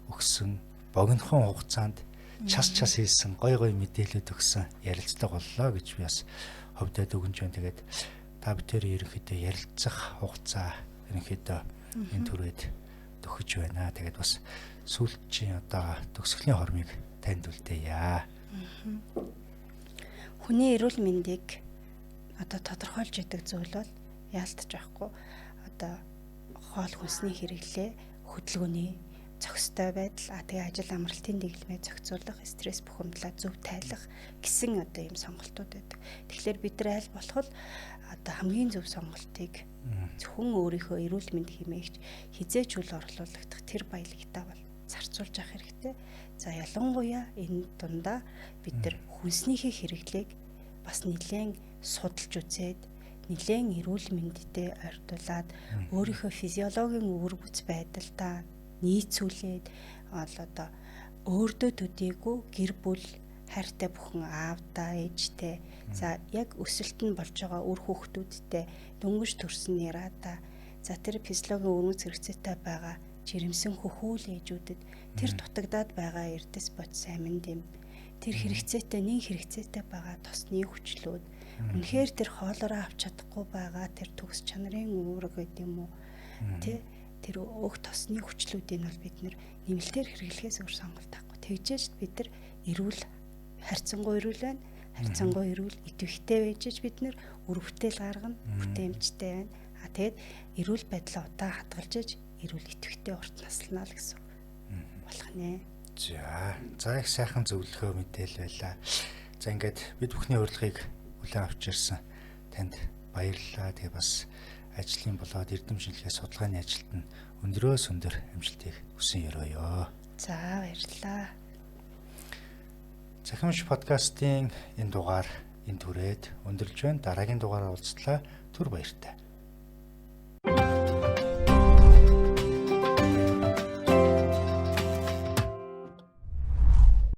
өгсөн, богинохон хугацаанд час час хийсэн гой гой мэдээлэлүүд өгсөн ярилцлага боллоо гэж би бас хувьдаа дүгнж байна. Тэгээд та бүхэн ерөнхийдөө ярилцах хугацаа ерөнхийдөө энэ түрээд төхөж байна. Тэгээд бас сүүлчийн одоо төгсгөлийн хормыг танд үлдээе.
Хүний эрүүл мэндийг одоо тодорхойлж идэг зүйл бол яалтч байхгүй одоо хоол хүнсний хэрэглээ, хөдөлгөөний зохистой байдал, тэгээ ажил амралтын дэглэмээ зохицуулах, стресс бухимдлаа зөв тайлах гэсэн одоо ийм сонголтууд байдаг. Тэгэхээр бид нар аль болох одоо хамгийн зөв сонголтыг зөвхөн өөрийнхөө эрүүл мэнд хэмээгч хизээч үл орлуулагдах тэр баялагтаа бол зарцуулж авах хэрэгтэй. За, ялангуяа энэ дундаа бид нар хүнснийхээ хэрэглээг бас нэлээд судалж үзээд, нэлээд эрүүл мэндтэй ойртуулад, өөрийнхөө физиологийн үүрэг байдалтай нийцүүлээд ол одоо өөрдөө төдийгүй гэр бүл, хайртай бүхэн аавдаа, ээжтэй, за яг өсөлт нь болж байгаа үр хүүхдүүдтэй, дөнгөж төрсөн нэрада, за тэр физиологийн өрмөц хэрэгцээтэй байгаа жирэмсэн хөхүүл ээжүүдэд, тэр дутагдаад байгаа эрдэс бод сайн мэнд тэр хэрэгцээтэй, нэн хэрэгцээтэй байгаа тосны хүчлүүд, үнэхээр тэр хоолороо авч чадахгүй байгаа тэр төгс чанарын уураг гэдэг юм уу, тэ, тэр өөх тосны хүчлүүдийг бол бид нэр нэмэлтээр хэрэглэхээс өөр сонголт авахгүй. Тэгжээж бид нар эрүүл, харьцангуй эрүүл байна. Харьцангуй эрүүл, идэвхтэй байж бид нэр үр бүтээл гаргана, бүтээмжтэй байна. А тэгэд эрүүл байдлаа удаан хадгалж иж эрүүл, идэвхтэй урт наслана л гэсэн болох нэ.
За, их сайхан зөвлөгөө мэдээлэл байлаа. За, ингээд бид бүхний урилгыг хүлээн авч ирсэн танд баярлалаа. Тэгээ бас ажлын болоод эрдэм шинжилгээ судалгааны ажилд нь өндрөөс өндөр амжилтыг хүсэн өрөөё.
За, баярлалаа.
Захимш подкастын энэ дугаар энэ түрээд өндөрлж байна. Дараагийн дугаараар уулзтлаа. Түр баяртай.